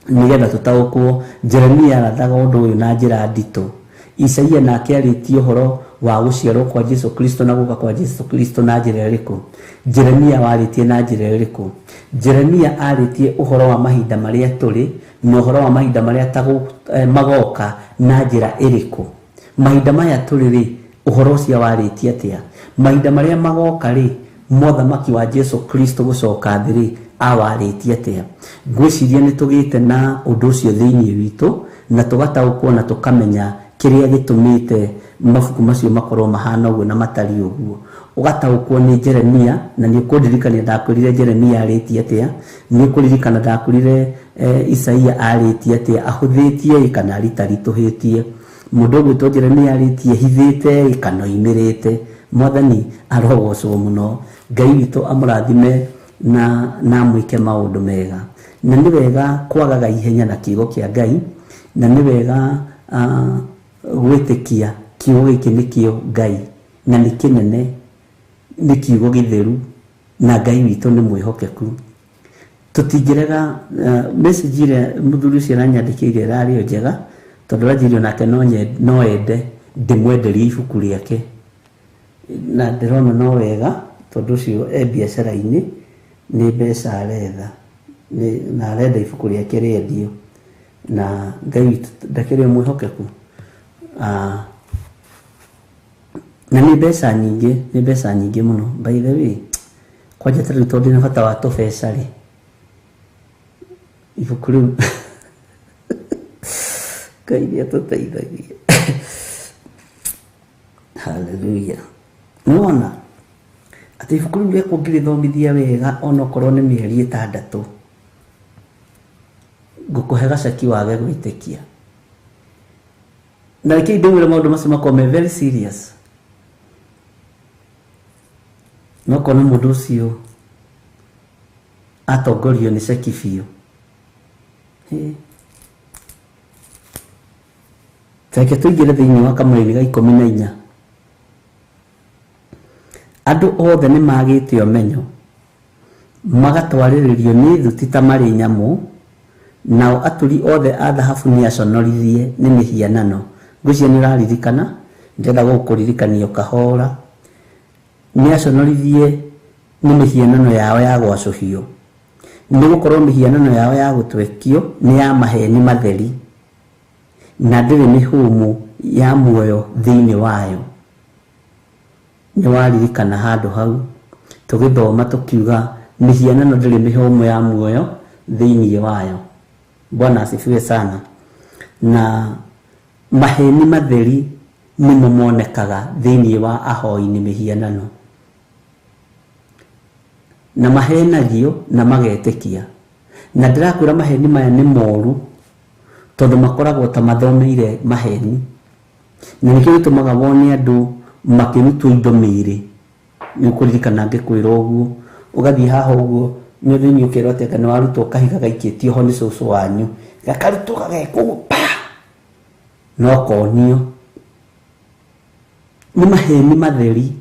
nĩgetha tũtaũkwo. Jeremia arathaga ũndũ ũyũ na njĩra nditũ. Isaia nake arĩtie ũhoro wa gũciarwo kwa Jesu Kristo na gũka kwa Jesu Kristo na njĩra ĩrĩkũ? Jeremia warĩtie na njĩra ĩrĩkũ? Jeremia arĩtie ũhoro wa mahinda marĩa tũrĩ na ũhoro wa mahinda marĩa magoka na njĩra ĩrĩkũ? Mahinda maya tũrĩ rĩ ũhoro ũcio warĩtie atĩa? Mahinda marĩa magoka rĩ mothamaki wa Jesu Kristo gũcoka thĩ rĩ awarĩtie atĩa? Ngwĩciria nĩ tũgĩte na ũndũ ũcio thĩinĩ witũ na tũgataũkwo na tũkamenya kĩrĩa gĩtũmĩte mabuku macio makorwo mahana ũguo na matariĩ ũguo. Ũgataũkwo nĩ Jeremia na nĩ ũkũndirikania ndakwĩrire Jeremia arĩtie atĩa, nĩ ũkũririkana ndakwĩrire Isaia arĩtie atĩa, ahũthĩtie kana aritaritũhĩtie. Mũndũ ũgwĩtwo Jeremia arĩtie hithĩte kana oimĩrĩte. Mwathani arogocwo mũno. Ngai witũ amũrathime na amwĩke maũndũ mega. Na nĩ wega kwagaga ihenya na kiugo kĩa Ngai na nĩ wega gwĩtĩkia kiugo gĩkĩ nĩkĩo Ngai na nĩ kĩnene, nĩ kiugo gĩtheru na Ngai witũ nĩ mwĩhokeku. Tũtingĩrega message ĩrĩa mũthuri ũcio aranyandĩkĩire ĩrarĩ o njega tondũ aranjĩrire onake no ende ndĩmwenderie ibuku rĩake na ndĩrona no wega tondũ ũcio e biacara-inĩ nĩ mbeca aretha na arenda ibuku rĩake rĩendio na Ngai witũ ndakĩrĩ mwĩhokeku. Na nĩ mbeca nyingĩ, nĩ mbeca nyingĩ mũno. By the way, kwanja ta rĩu tondũ ndĩna bata wa tũbeca rĩ ibuku rĩu Ngai nĩ atũteithagia. Hallelujah. Nĩwona Atĩ ibuku rĩu rĩakwa ũngĩrĩthomithia wega onokorwo nĩ mĩeri 6, ngũkũhe gaceki wage gwĩtĩkia. Na reke ndĩmwĩre maũndũ macio makorwo me very serious. No ũkona mũndũ ũcio atongorio nĩ ceki biũ. Reke tũingĩre thĩinĩ wa kamũraini ga 14. Andũ othe nĩ magĩte ũmenyo, magatwarĩrĩrio nĩ thuti ta marĩ nyamũ, nao aturi othe a thahabu nĩ aconorithie nĩ mĩhianano. Ngwĩciria nĩ ũraririkana, ndĩrenda gũkũririkania kahora. Nĩ aconorithie nĩ mĩhianano yao ya gwacũhio, nĩ gũkorwo mĩhianano yao ya gũtwekio nĩ ya maheni matheri, na ndĩrĩ mĩhũmũ ya muoyo thĩinĩ wayo. Nĩ waririkana handũ hau tũgĩthoma tũkiuga mĩhianano ndĩrĩ mĩhũmũ ya muoyo thĩinĩ wayo. Bwana asifiwe sana. Na maheni matheri nĩmo monekaga thĩinĩ wa ahoi-inĩ mĩhianano, na mahenagio na magetĩkia. Na ndĩrakwĩra maheni maya nĩ moru, tondũ makoragwo ta mathomeire maheni, na nĩkĩo gĩtũmaga wone andũ makĩrutwo indo mĩĩrĩ. Nĩ ũkũririkana ngĩkwĩra ũguo, ũgathiĩ haha ũguo nĩ thĩinĩ ũkerwo atĩ anga nĩ warutwo kahiga gaikĩtio ho nĩ cũcũ wanyu, gakarutwo gagekwo pa, no konio. Nĩ maheni matheri,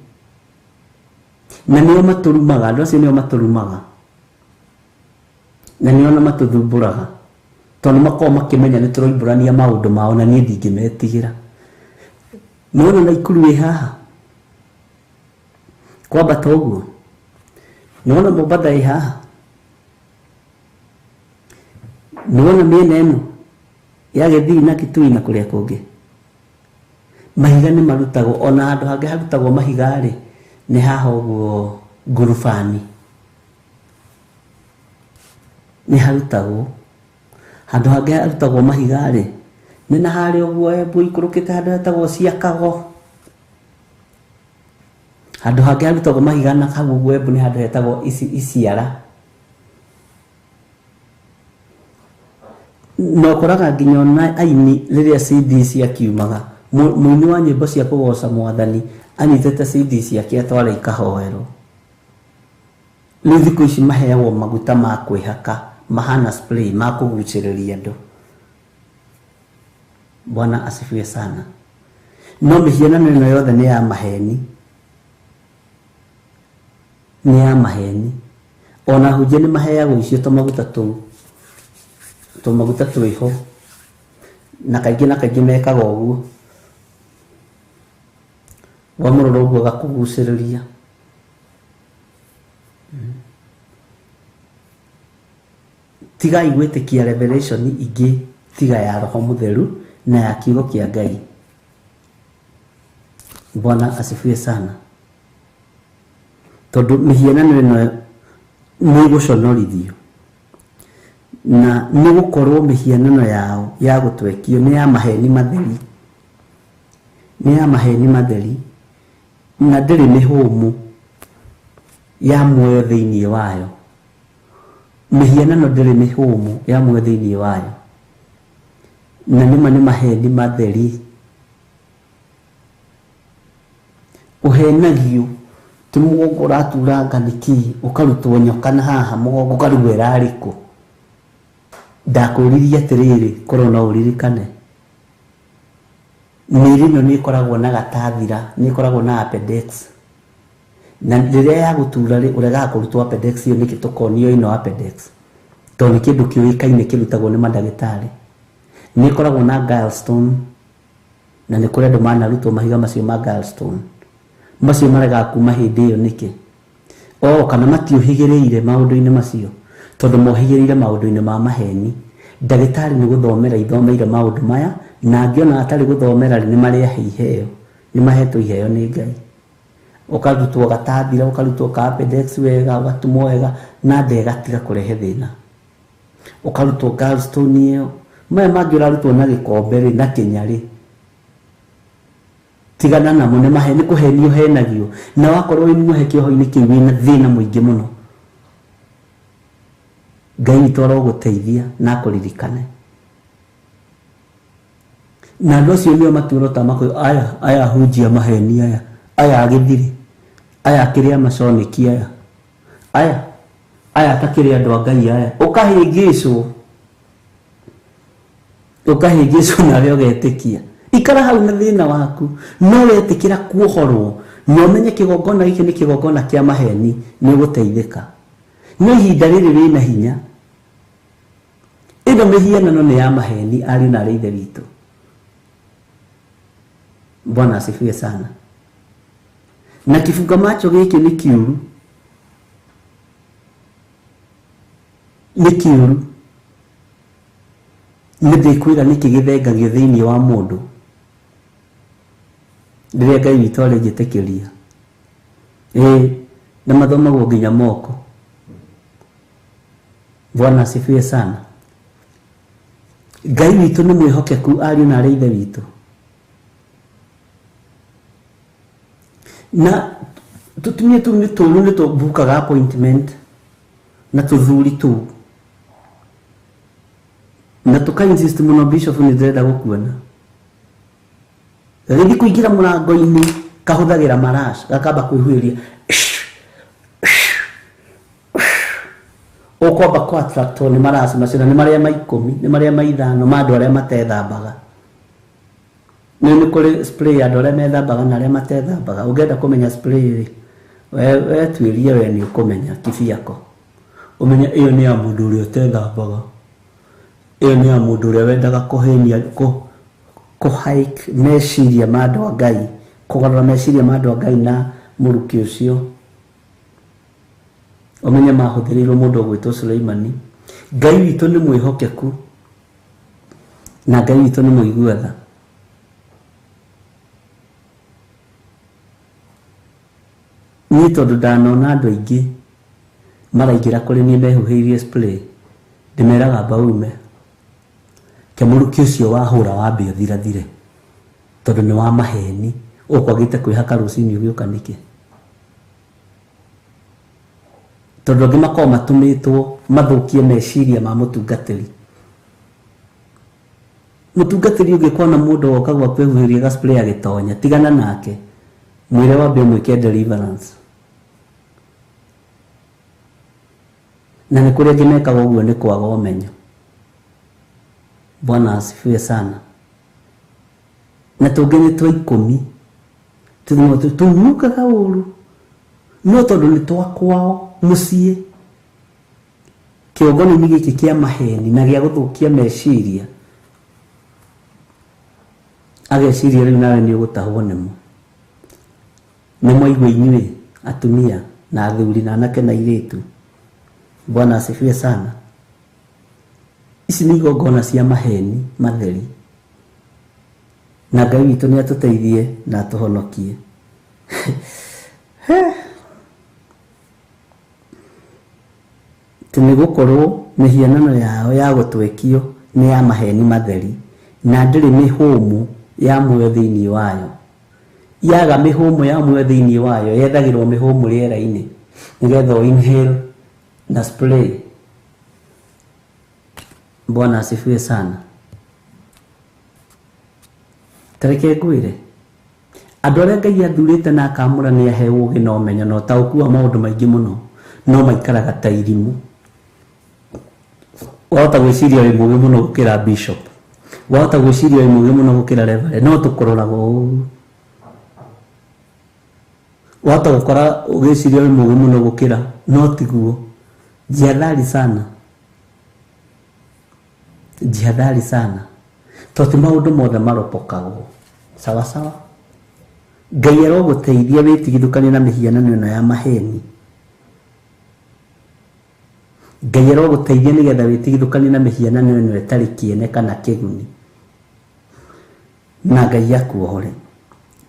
na nĩo matũrumaga. Andũ acio nĩo matũrumaga na nĩo matũthumbũraga, tondũ makoragwo makĩmenya nĩ tũroimbũrania maũndũ mao, na niĩ ndingĩmetigĩra. Nĩwona Naikuru ĩ haha kwambata ũguo, nĩwona Mombatha ĩ haha, nĩwona mĩena ĩno ya Gĩthii na Kitui na kũrĩa kũngĩ, mahiga nĩ marutagwo. Ona handũ hangĩ harutagwo mahiga rĩ, nĩ haha ũguo ngurubani nĩ harutagwo. Handũ hangĩ harutagwo mahiga rĩ, nĩ na harĩa ũguo Embu ikũrũkĩte handũ hetagwo Ciakago. Handũ hangĩ harutagwo mahiga na hau ũguo Embu nĩ handũ hetagwo Iciara. Na ũkoraga nginya ona aini rĩrĩa CD ciakiumaga, mũini wa nyĩmbo cia kũgoca mwathani anyitĩte CD ciake atwara ikahoerwo. Rĩu thikũ ici maheagwo maguta ma kwĩhaka mahana spray ma kũgucĩrĩria andũ. Bwana asifiwe sana. No mĩhianano ĩno yothe nĩ ya maheni, nĩ ya maheni. Ona hunjia nĩ maheagwo icio tũmaguta tũu, tũmaguta twĩho, na kaingĩ na kaingĩ mekaga ũguo, wamũrora ũguo agakũgucĩrĩria. Tigai gwĩtĩkia revelation ingĩ tiga ya Roho Mũtheru na ya kiugo kĩa Ngai. Bwana asifiwe sana. Tondũ mĩhianano ĩno nĩ ĩgũconorithio, na nĩ gũkorwo mĩhianano yao ya gũtwekio nĩ ya maheni matheri, nĩ ya maheni matheri, na ndĩrĩ mĩhũmũ ya muoyo thĩinĩ wayo. Mĩhianano ndĩrĩ mĩhũmũ ya muoyo thĩinĩ wayo, na nĩma nĩ maheni matheri. Ũhenagio ti mũgongo ũraturanga nĩkĩ, ũkarutwo nyoka na haha mũgongo ũkarigwo ĩrarĩ kũ. Ndakũririe atĩrĩrĩ, korwo no ũririkane, mĩĩrĩ ĩno nĩ ĩkoragwo na gatathira, nĩ ĩkoragwo na appendix, na rĩrĩa ya gũtura rĩ, ũregaga kũrutwo appendix ĩyo nĩkĩ? Tũkonio ĩno appendix, tondũ nĩ kĩndũ kĩũĩkaine kĩrutagwo nĩ mandagĩtarĩ. Nĩ ĩkoragwo na gallstone, na nĩ kũrĩ andũ manarutwo mahiga macio ma gallstone, macio maregaga kuma hĩndĩ ĩyo nĩkĩ? O kana matiũhĩgĩrĩire maũndũ-inĩ macio, tondũ mohĩgĩrĩire maũndũ-inĩ ma maheni. Ndagĩtarĩ nĩ gũthomera ithomeire maũndũ maya, na angĩona atarĩ gũthomera rĩ, nĩ marĩa iheo, nĩ mahetwo iheo nĩ Ngai. Ũkarutwo gatathira, ũkarutwo ka appendix wega, ũgatumwo wega, na nda ĩgatiga kũrehe thĩna. Ũkarutwo gallstone ĩyo, maya mangĩ ũrarutwo na gĩkombe rĩ, na kĩnya rĩ, Tigana namo nĩ mahe nĩ kũhenio henagio na wakorwo wĩ muohe kĩoho-inĩ kĩu wĩna thĩna mũingĩ mũno. Ngai witũ arogũteithia na akũririkane. Na andũ acio nĩo matuĩro makũyũ aya aya hunjia maheni aya aya agĩthiri aya akĩrĩa maconeki aya aya aya atakĩrĩ andũ a Ngai aya ũkahĩngĩcwo ũkahĩngĩcwo nawe ũgetĩkia. Ikara hau na thĩna waku no wetĩkĩra kuohorwo na ũmenye kĩgongona gĩkĩ nĩ kĩgongona kĩa maheni nĩ ũgũteithĩka. Nĩ ihinda rĩrĩ rĩna hinya. Ĩno mĩhianano nĩ ya maheni ariũ na arĩ ithe witũ. Bwana asifiwe sana. Na kibunga macho gĩkĩ nĩ kĩũru. Nĩ kĩũru. Nĩ ndĩkwĩra nĩkĩ gĩthengagio thĩinĩ wa mũndũ rĩrĩa Ngai witũ arĩnjĩtĩkĩria. Ĩĩ na mathomagwo nginya moko. Bwana asifiwe sana. Ngai witũ nĩ mwĩhokeku ariũ na arĩ ithe witũ. Na tũtumia tũu nĩ tũũru nĩ tũbukaga appointment na tũthuri tũu na tũka insist mũno bishop nĩ ndĩrenda gũkuona. Gagĩthiĩ kũingĩra mũrango-inĩ kahũthagĩra marash gakamba kwĩhuhĩria ũkwamba kũ attractwo nĩ marash macio na nĩ marĩa ma 10 nĩ marĩa ma 5 ma andũ arĩa matethambaga. Nĩ kũrĩ spray andũ arĩa methambaga na arĩa matethambaga. Ũngĩenda kũmenya spray rĩ we tuĩrie we nĩ ũkũmenya kibiako ũmenye ĩyo nĩ ya mũndũ ũrĩa ũtethambaga, ĩyo nĩ ya mũndũ ũrĩa wendaga kũhenia kũ hike meciria ma andũ a Ngai, kũgarũra meciria ma andũ a Ngai na mũrukĩ ũcio. Ũmenye mahũthĩrĩirwo mũndũ ũgwĩtwo Suleimani. Ngai witũ nĩ mwĩhokeku na Ngai witũ nĩ mũigua tha. Niĩ tondũ ndanona andũ aingĩ maraingĩra kũrĩ niĩ mehuhĩirie spray ndĩmeraga mbaume ke mũrukĩ ũcio wahũra wambe ũthirathire tondũ nĩ wa maheni ũkwagĩte kwĩhaka rũcinĩ ũgĩũka nĩkĩ. Tondũ angĩ makoragwo matũmĩtwo mathũkie meciria ma mũtungatĩri. Mũtungatĩri ũngĩkona mũndũ woka gwaku ehuhĩrie ga spray agĩtonya tigana nake mwĩre wambe ũmwĩke deliverance. Na nĩ kũrĩ angĩ mekaga ũguo nĩ kwaga ũmenyo. Bwana asifiwe sana. Na tũngĩ nĩ twa 10 tũnungaga ũru no tondũ nĩ twa kwao mũciĩ kĩongano-inĩ gĩkĩ kĩa maheni na gĩa gũthũkia meciria ageciria rĩu nawe nĩ ũgũtahwo nĩmo. Nĩ mwaigua inyuĩ atumia na athuri na anake na airĩtu. Bwana asifiwe sana. Ici nĩ igongona cia maheni matheri na Ngai witũ nĩ atũteithie na atũhonokie. Nĩ gũkorwo mĩhianano yao ya gũtwekio nĩ ya maheni matheri na ndĩrĩ mĩhũmũ ya muoyo thĩinĩ wayo. Yaga mĩhũmũ ya muoyo thĩinĩ wayo yethagĩrwo mĩhũmũ rĩera-inĩ nĩgetha inhale na spray. Bwana asifiwe sana. Tareke ngwĩre andũ arĩa Ngai athurĩte na akamũra nĩ ahe ũũgĩ na ũmenyo na ũtaũku wa maũndũ maingĩ mũno no maikaraga ta irimũ. Wahota gwĩciria wĩ mũũgĩ mũno gũkĩra bishop, wahota gwĩciria wĩ mũũgĩ mũno gũkĩra reverend, no tũkũroraga ũũ. Wahota gũkora ũgĩciria wĩ mũũgĩ mũno gũkĩra, no tiguo. Jihadhari sana, jihadhari sana tondũ ti maũndũ mothe maropokagwo. Sawa sawa. Ngai arogũteithia wĩtigithũkanie na mĩhianano ĩno ya maheni. Ngai arogũteithia nĩgetha wĩtigithũkanie na mĩhianano ĩno ĩtarĩ kĩene kana kĩguni na Ngai akuohore.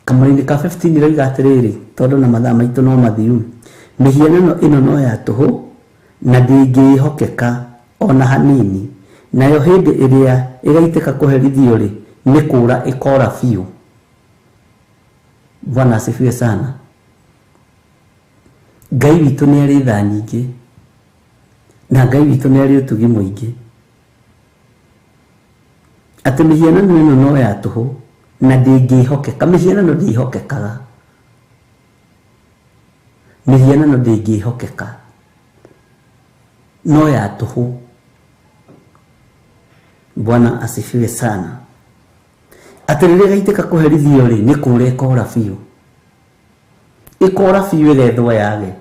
Kamũra-inĩ ka 15 ĩroiga atĩrĩrĩ, tondũ na mathaa maitũ no mathiu, mĩhianano ĩno no ya tũhũ na ndĩngĩĩhokeka ona hanini, nayo hĩndĩ ĩrĩa ĩgaitĩka kũherithio rĩ nĩ kũũra ĩkora biũ. Bwana asifiwe sana. Ngai witũ nĩ arĩ tha nyingĩ na Ngai witũ nĩ arĩ ũtugi mũingĩ, atĩ mĩhianano ĩno no ya tũhũ na ndĩngĩhokeka. Mĩhianano ndĩhokekaga, mĩhianano ndĩngĩhokeka, no ya tũhũ. Bwana asifiwe sana. Atĩ rĩrĩa gaitĩka kũherithio rĩ, nĩ kũra ĩkora biũ, ĩkora biũ ĩgethwo yage.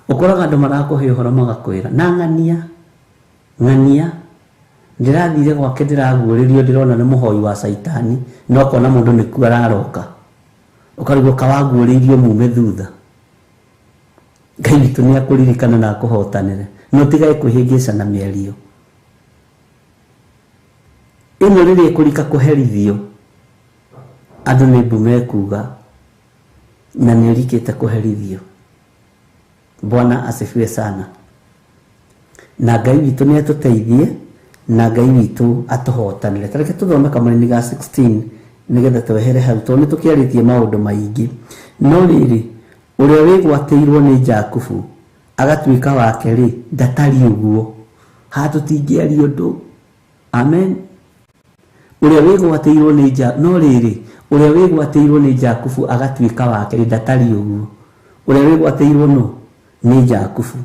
Ũkoraga andũ marakũhe ũhoro magakwĩra na ng'ania ng'ania, ndĩrathire gwake ndĩraguũrĩrio, ndĩrona nĩ mũhoi wa caitani, na ũkona mũndũ nĩkuo araroka, ũkarigwo kawaguũrĩirio mume thutha. Ngai witũ nĩ akũririkana na akũhotanĩre, no ũtigage kwĩhĩngĩca na mĩario ĩno. Rĩrĩa ĩkũrika kũherithio, andũ nĩ mbu mekuga na nĩ ũrikĩte kũherithio. Bwana asifiwe sana. Na Ngai witũ nĩ atũteithie na Ngai witũ atũhotanĩre. Ta reke tũthome kamũraini ga 16 nĩgetha twehere hau, tondũ nĩ tũkĩarĩtie maũndũ maingĩ. No rĩrĩ, ũrĩa wĩgwatĩirwo nĩ Jakubu agatuĩka wake rĩ, ndatariĩ ũguo. Haha tũtingĩaria ũndũ. Amen. Ũrĩa wĩgwatĩirwo nĩ ja, no rĩrĩ, ũrĩa wĩgwatĩirwo nĩ Jakubu agatuĩka wake rĩ, ndatariĩ ũguo. Ũrĩa wĩgwatĩirwo no nĩ Jakubu.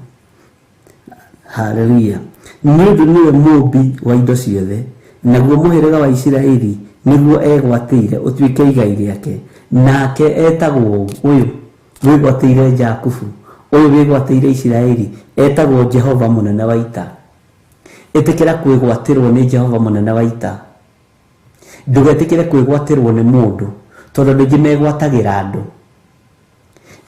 Haleluya. Nĩ ũndũ nĩwe mũũmbi wa indo ciothe, naguo mũhĩrĩga wa Isiraeli nĩguo egwatĩire ũtuĩke igai rĩake. Nake etagwo ũyũ wĩgwatĩire Jakubu, ũyũ wĩgwatĩire Isiraeli, etagwo Jehova mũnene wa ita. Ĩtĩkĩra kwĩgwatĩrwo nĩ Jehova mũnene wa ita. Ndũgetĩkĩre kwĩgwatĩrwo nĩ mũndũ, tondũ andũ aingĩ megwatagĩra andũ.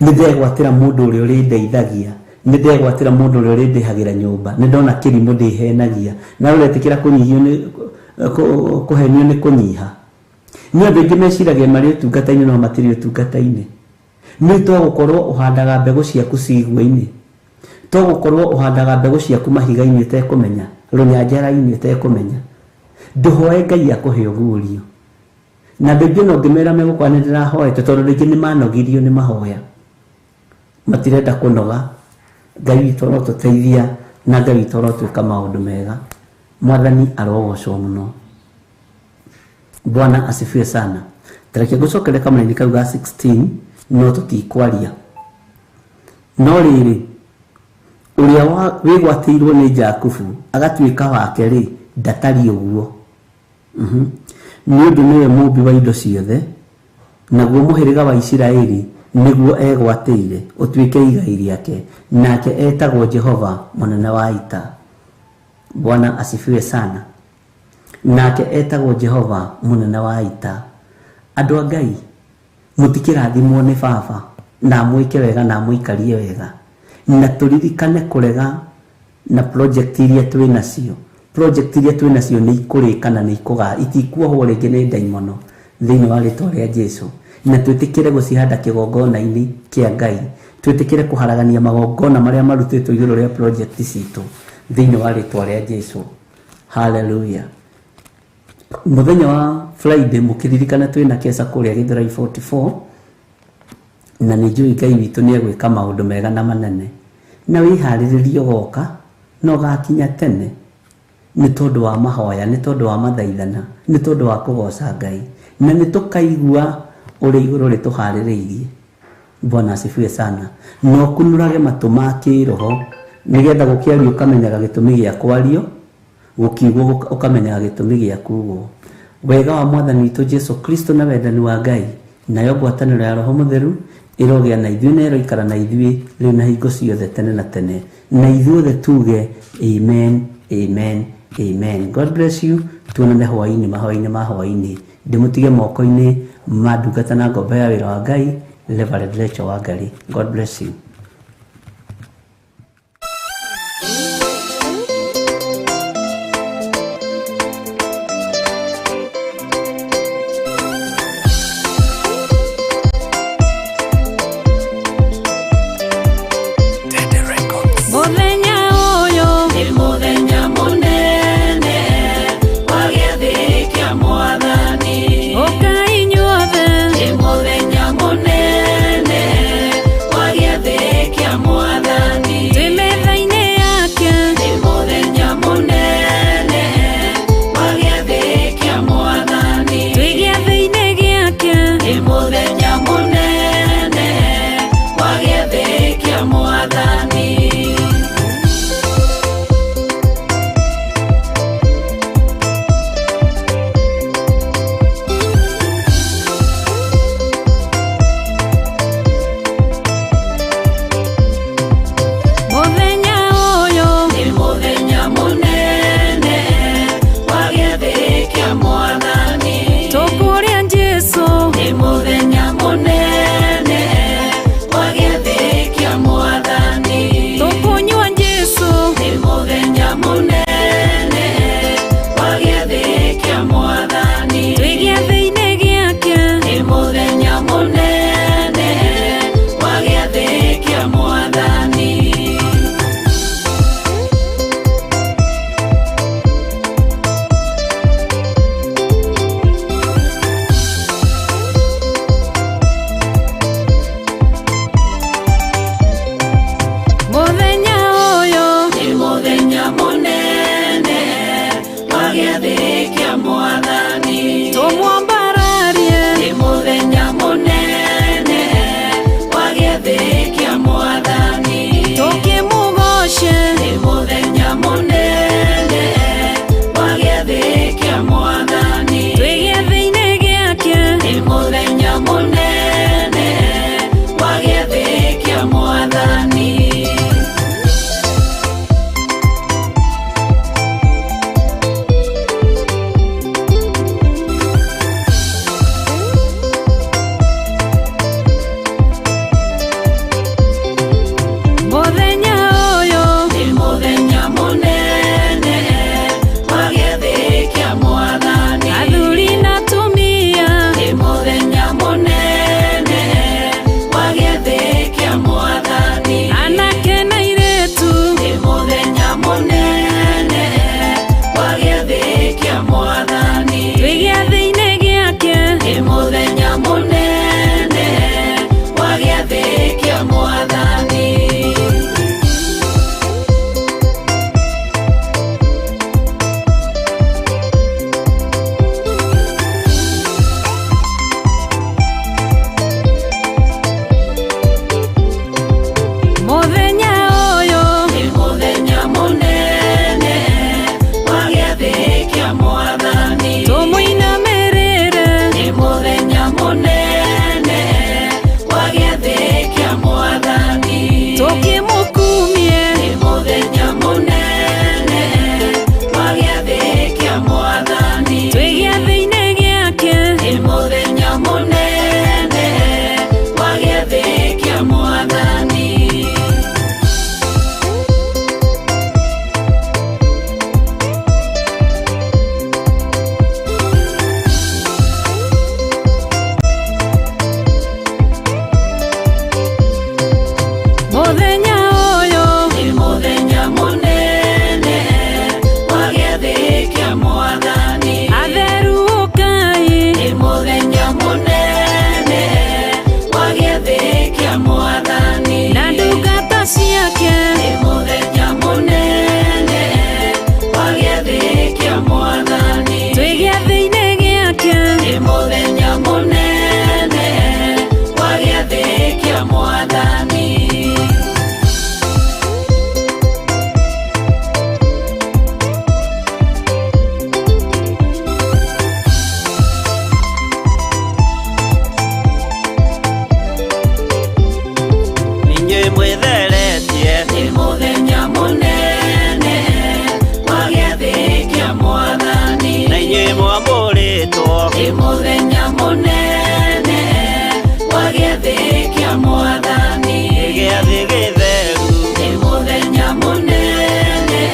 Nĩ ndegwatĩra mũndũ ũrĩa ũrĩndeithagia, nĩ ndegwatĩra mũndũ ũrĩa ũrĩndĩhagĩra nyũmba, nĩ ndona kĩrimũ ndĩhenagia, na ũretĩkĩra kũnyihio nĩ kũhenio nĩ kũnyiha. Nĩ andũ aingĩ meciragia marĩ ũtungata-inĩ no matirĩ ũtungata-inĩ. Nĩ to gũkorwo ũhandaga mbegũ ciaku cigua-inĩ, to gũkorwo ũhandaga mbegũ ciaku mahiga-inĩ ũtekũmenya, rũnyanjara-inĩ ũtekũmenya. Ndũhoe Ngai akũhe ũguũrio. Na andũ aingĩ no ngĩmera megũkora nĩ ndĩrahoete, tondũ andũ aingĩ nĩ manogirio nĩ mahoya, matirenda kũnoga. Ngai witũ arotũteithia na Ngai witũ arotwĩka maũndũ mega. Mwathani arogocwo mũno. Bwana asifiwe sana. Tareke ngũcokere kamũraini kau ga 16, no tũtikwaria. No rĩrĩ, ũrĩa wĩgwatĩirwo nĩ Jakubu agatuĩka wake rĩ, ndatariĩ ũguo. Nĩ ũndũ nĩwe mũũmbi wa indo ciothe, naguo mũhĩrĩga wa Isiraeli nĩguo egwatĩire ũtuĩke igai rĩake, nake etagwo Jehova mũnene wa ita. Bwana asifiwe sana. Nake etagwo Jehova mũnene wa ita. Andũ a Ngai, mũtikĩrathimwo nĩ baba na amwĩke wega na amũikarie wega, na tũririkane kũrega na project iria twĩ nacio. Project iria twĩ nacio nĩ ikũrĩka na nĩ ikũga, itikuohwo rĩngĩ nĩ ndaimono thĩinĩ wa rĩtwa rĩa Jesu. Na twĩtĩkĩre gũcihanda kĩgongona-inĩ kĩa Ngai, twĩtĩkĩre kũharagania magongona marĩa marutĩtwo igũrũ rĩa project citũ thĩinĩ wa rĩtwa rĩa Jesu. Hallelujah. Mũthenya wa Friday mũkĩririkana twĩna keca kũrĩa Gĩthũrai 44, na nĩ njũĩ Ngai witũ nĩ egwĩka maũndũ mega na manene. Na wĩharĩrĩrie ũgoka na ũgakinya tene, nĩ tondũ wa mahoya, nĩ tondũ wa mathaithana, nĩ tondũ wa kũgoca Ngai, na nĩ tũkaigua ũrĩa igũrũ rĩtũharĩrĩirie. Bwana asifiwe sana. Na ũkunũrage matũ ma kĩroho, nĩgetha gũkĩario ũkamenyaga gĩtũmi gĩa kwario, gũkiugwo ũkamenyaga gĩtũmi gĩa kugwo. Wega wa Mwathani witũ Jesu Kristo na wendani wa Ngai, nayo ngwatanĩro ya Roho Mũtheru ĩrogĩa na ithuĩ na ĩroikara na ithuĩ rĩu na hingo ciothe tene na tene. Na ithuothe tuge amen, amen, amen. God bless you. Tuonane hwaĩ-inĩ, mahoya-inĩ ma hwaĩ-inĩ. Ndĩmũtige moko-inĩ ma ndungata na ngombo ya wĩra wa Ngai, Reverend Rachel Wangari. God bless you. Mũthenya ũyũ nĩ mũthenya mũnene wa gĩathĩ kĩa Mwathani. Ũkai. Mũthenya mũnene wa gĩathĩ kĩa Mwathani. Gĩathĩ gĩtheru. Nĩ mũthenya mũnene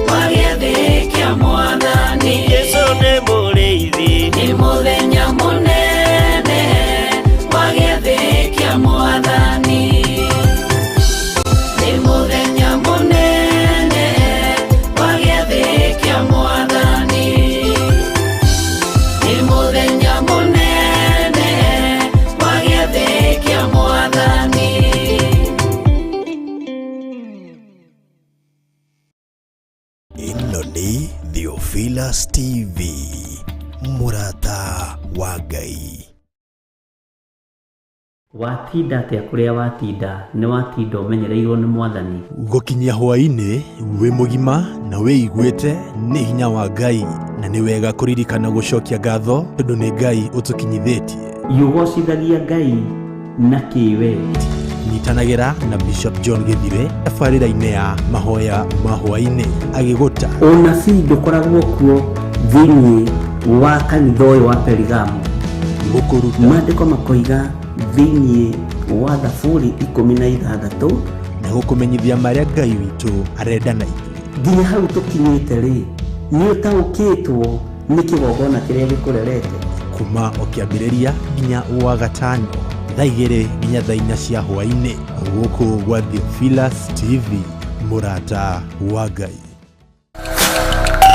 wa gĩathĩ kĩa Mwathani. Jesũ nĩ mũrĩithi. Nĩ mũthenya mũnene wa gĩathĩ kĩa Mwathani. Nĩ mũthenya mũnene wa gĩathĩ kĩa Mwathani. Nĩ mũthenya mũnene wa gĩathĩ kĩa Mwathani. Ĩno nĩ Theophilus TV, mũrata wa Ngai. Watinda atĩa kũrĩa watinda? Nĩ watinda ũmenyereirwo nĩ Mwathani. Gũkinyia hwaĩ-inĩ wĩ mũgima na wĩiguĩte nĩ hinya wa Ngai, na nĩ wega kũririkana gũcokia ngatho tondũ nĩ Ngai ũtũkinyithĩtie. Yũgocithagia Ngai na kĩwe. Nyitanagĩra na Bishop John Gĩthire tabarĩra-inĩ ya mahoya ma hwaĩ-inĩ agĩgũta. Ũnabii ndũkoragwo kuo thĩinĩ wa kanitha ũyũ wa Perigamo. Gũkũruta. Maandĩko makoiga thĩinĩ wa Thaburi 16 na gũkũmenyithia marĩa Ngai witũ arenda na ithuĩ. Nginya hau tũkinyĩte rĩ, nĩ ũtaũkĩtwo nĩ kĩgongona kĩrĩa gĩkũrerete. Kuma o kĩambĩrĩria nginya wa gatano thaa 2 nginya thaa 4 cia hwaĩ-inĩ gũkũ gwa Theophilus TV, mũrata wa Ngai.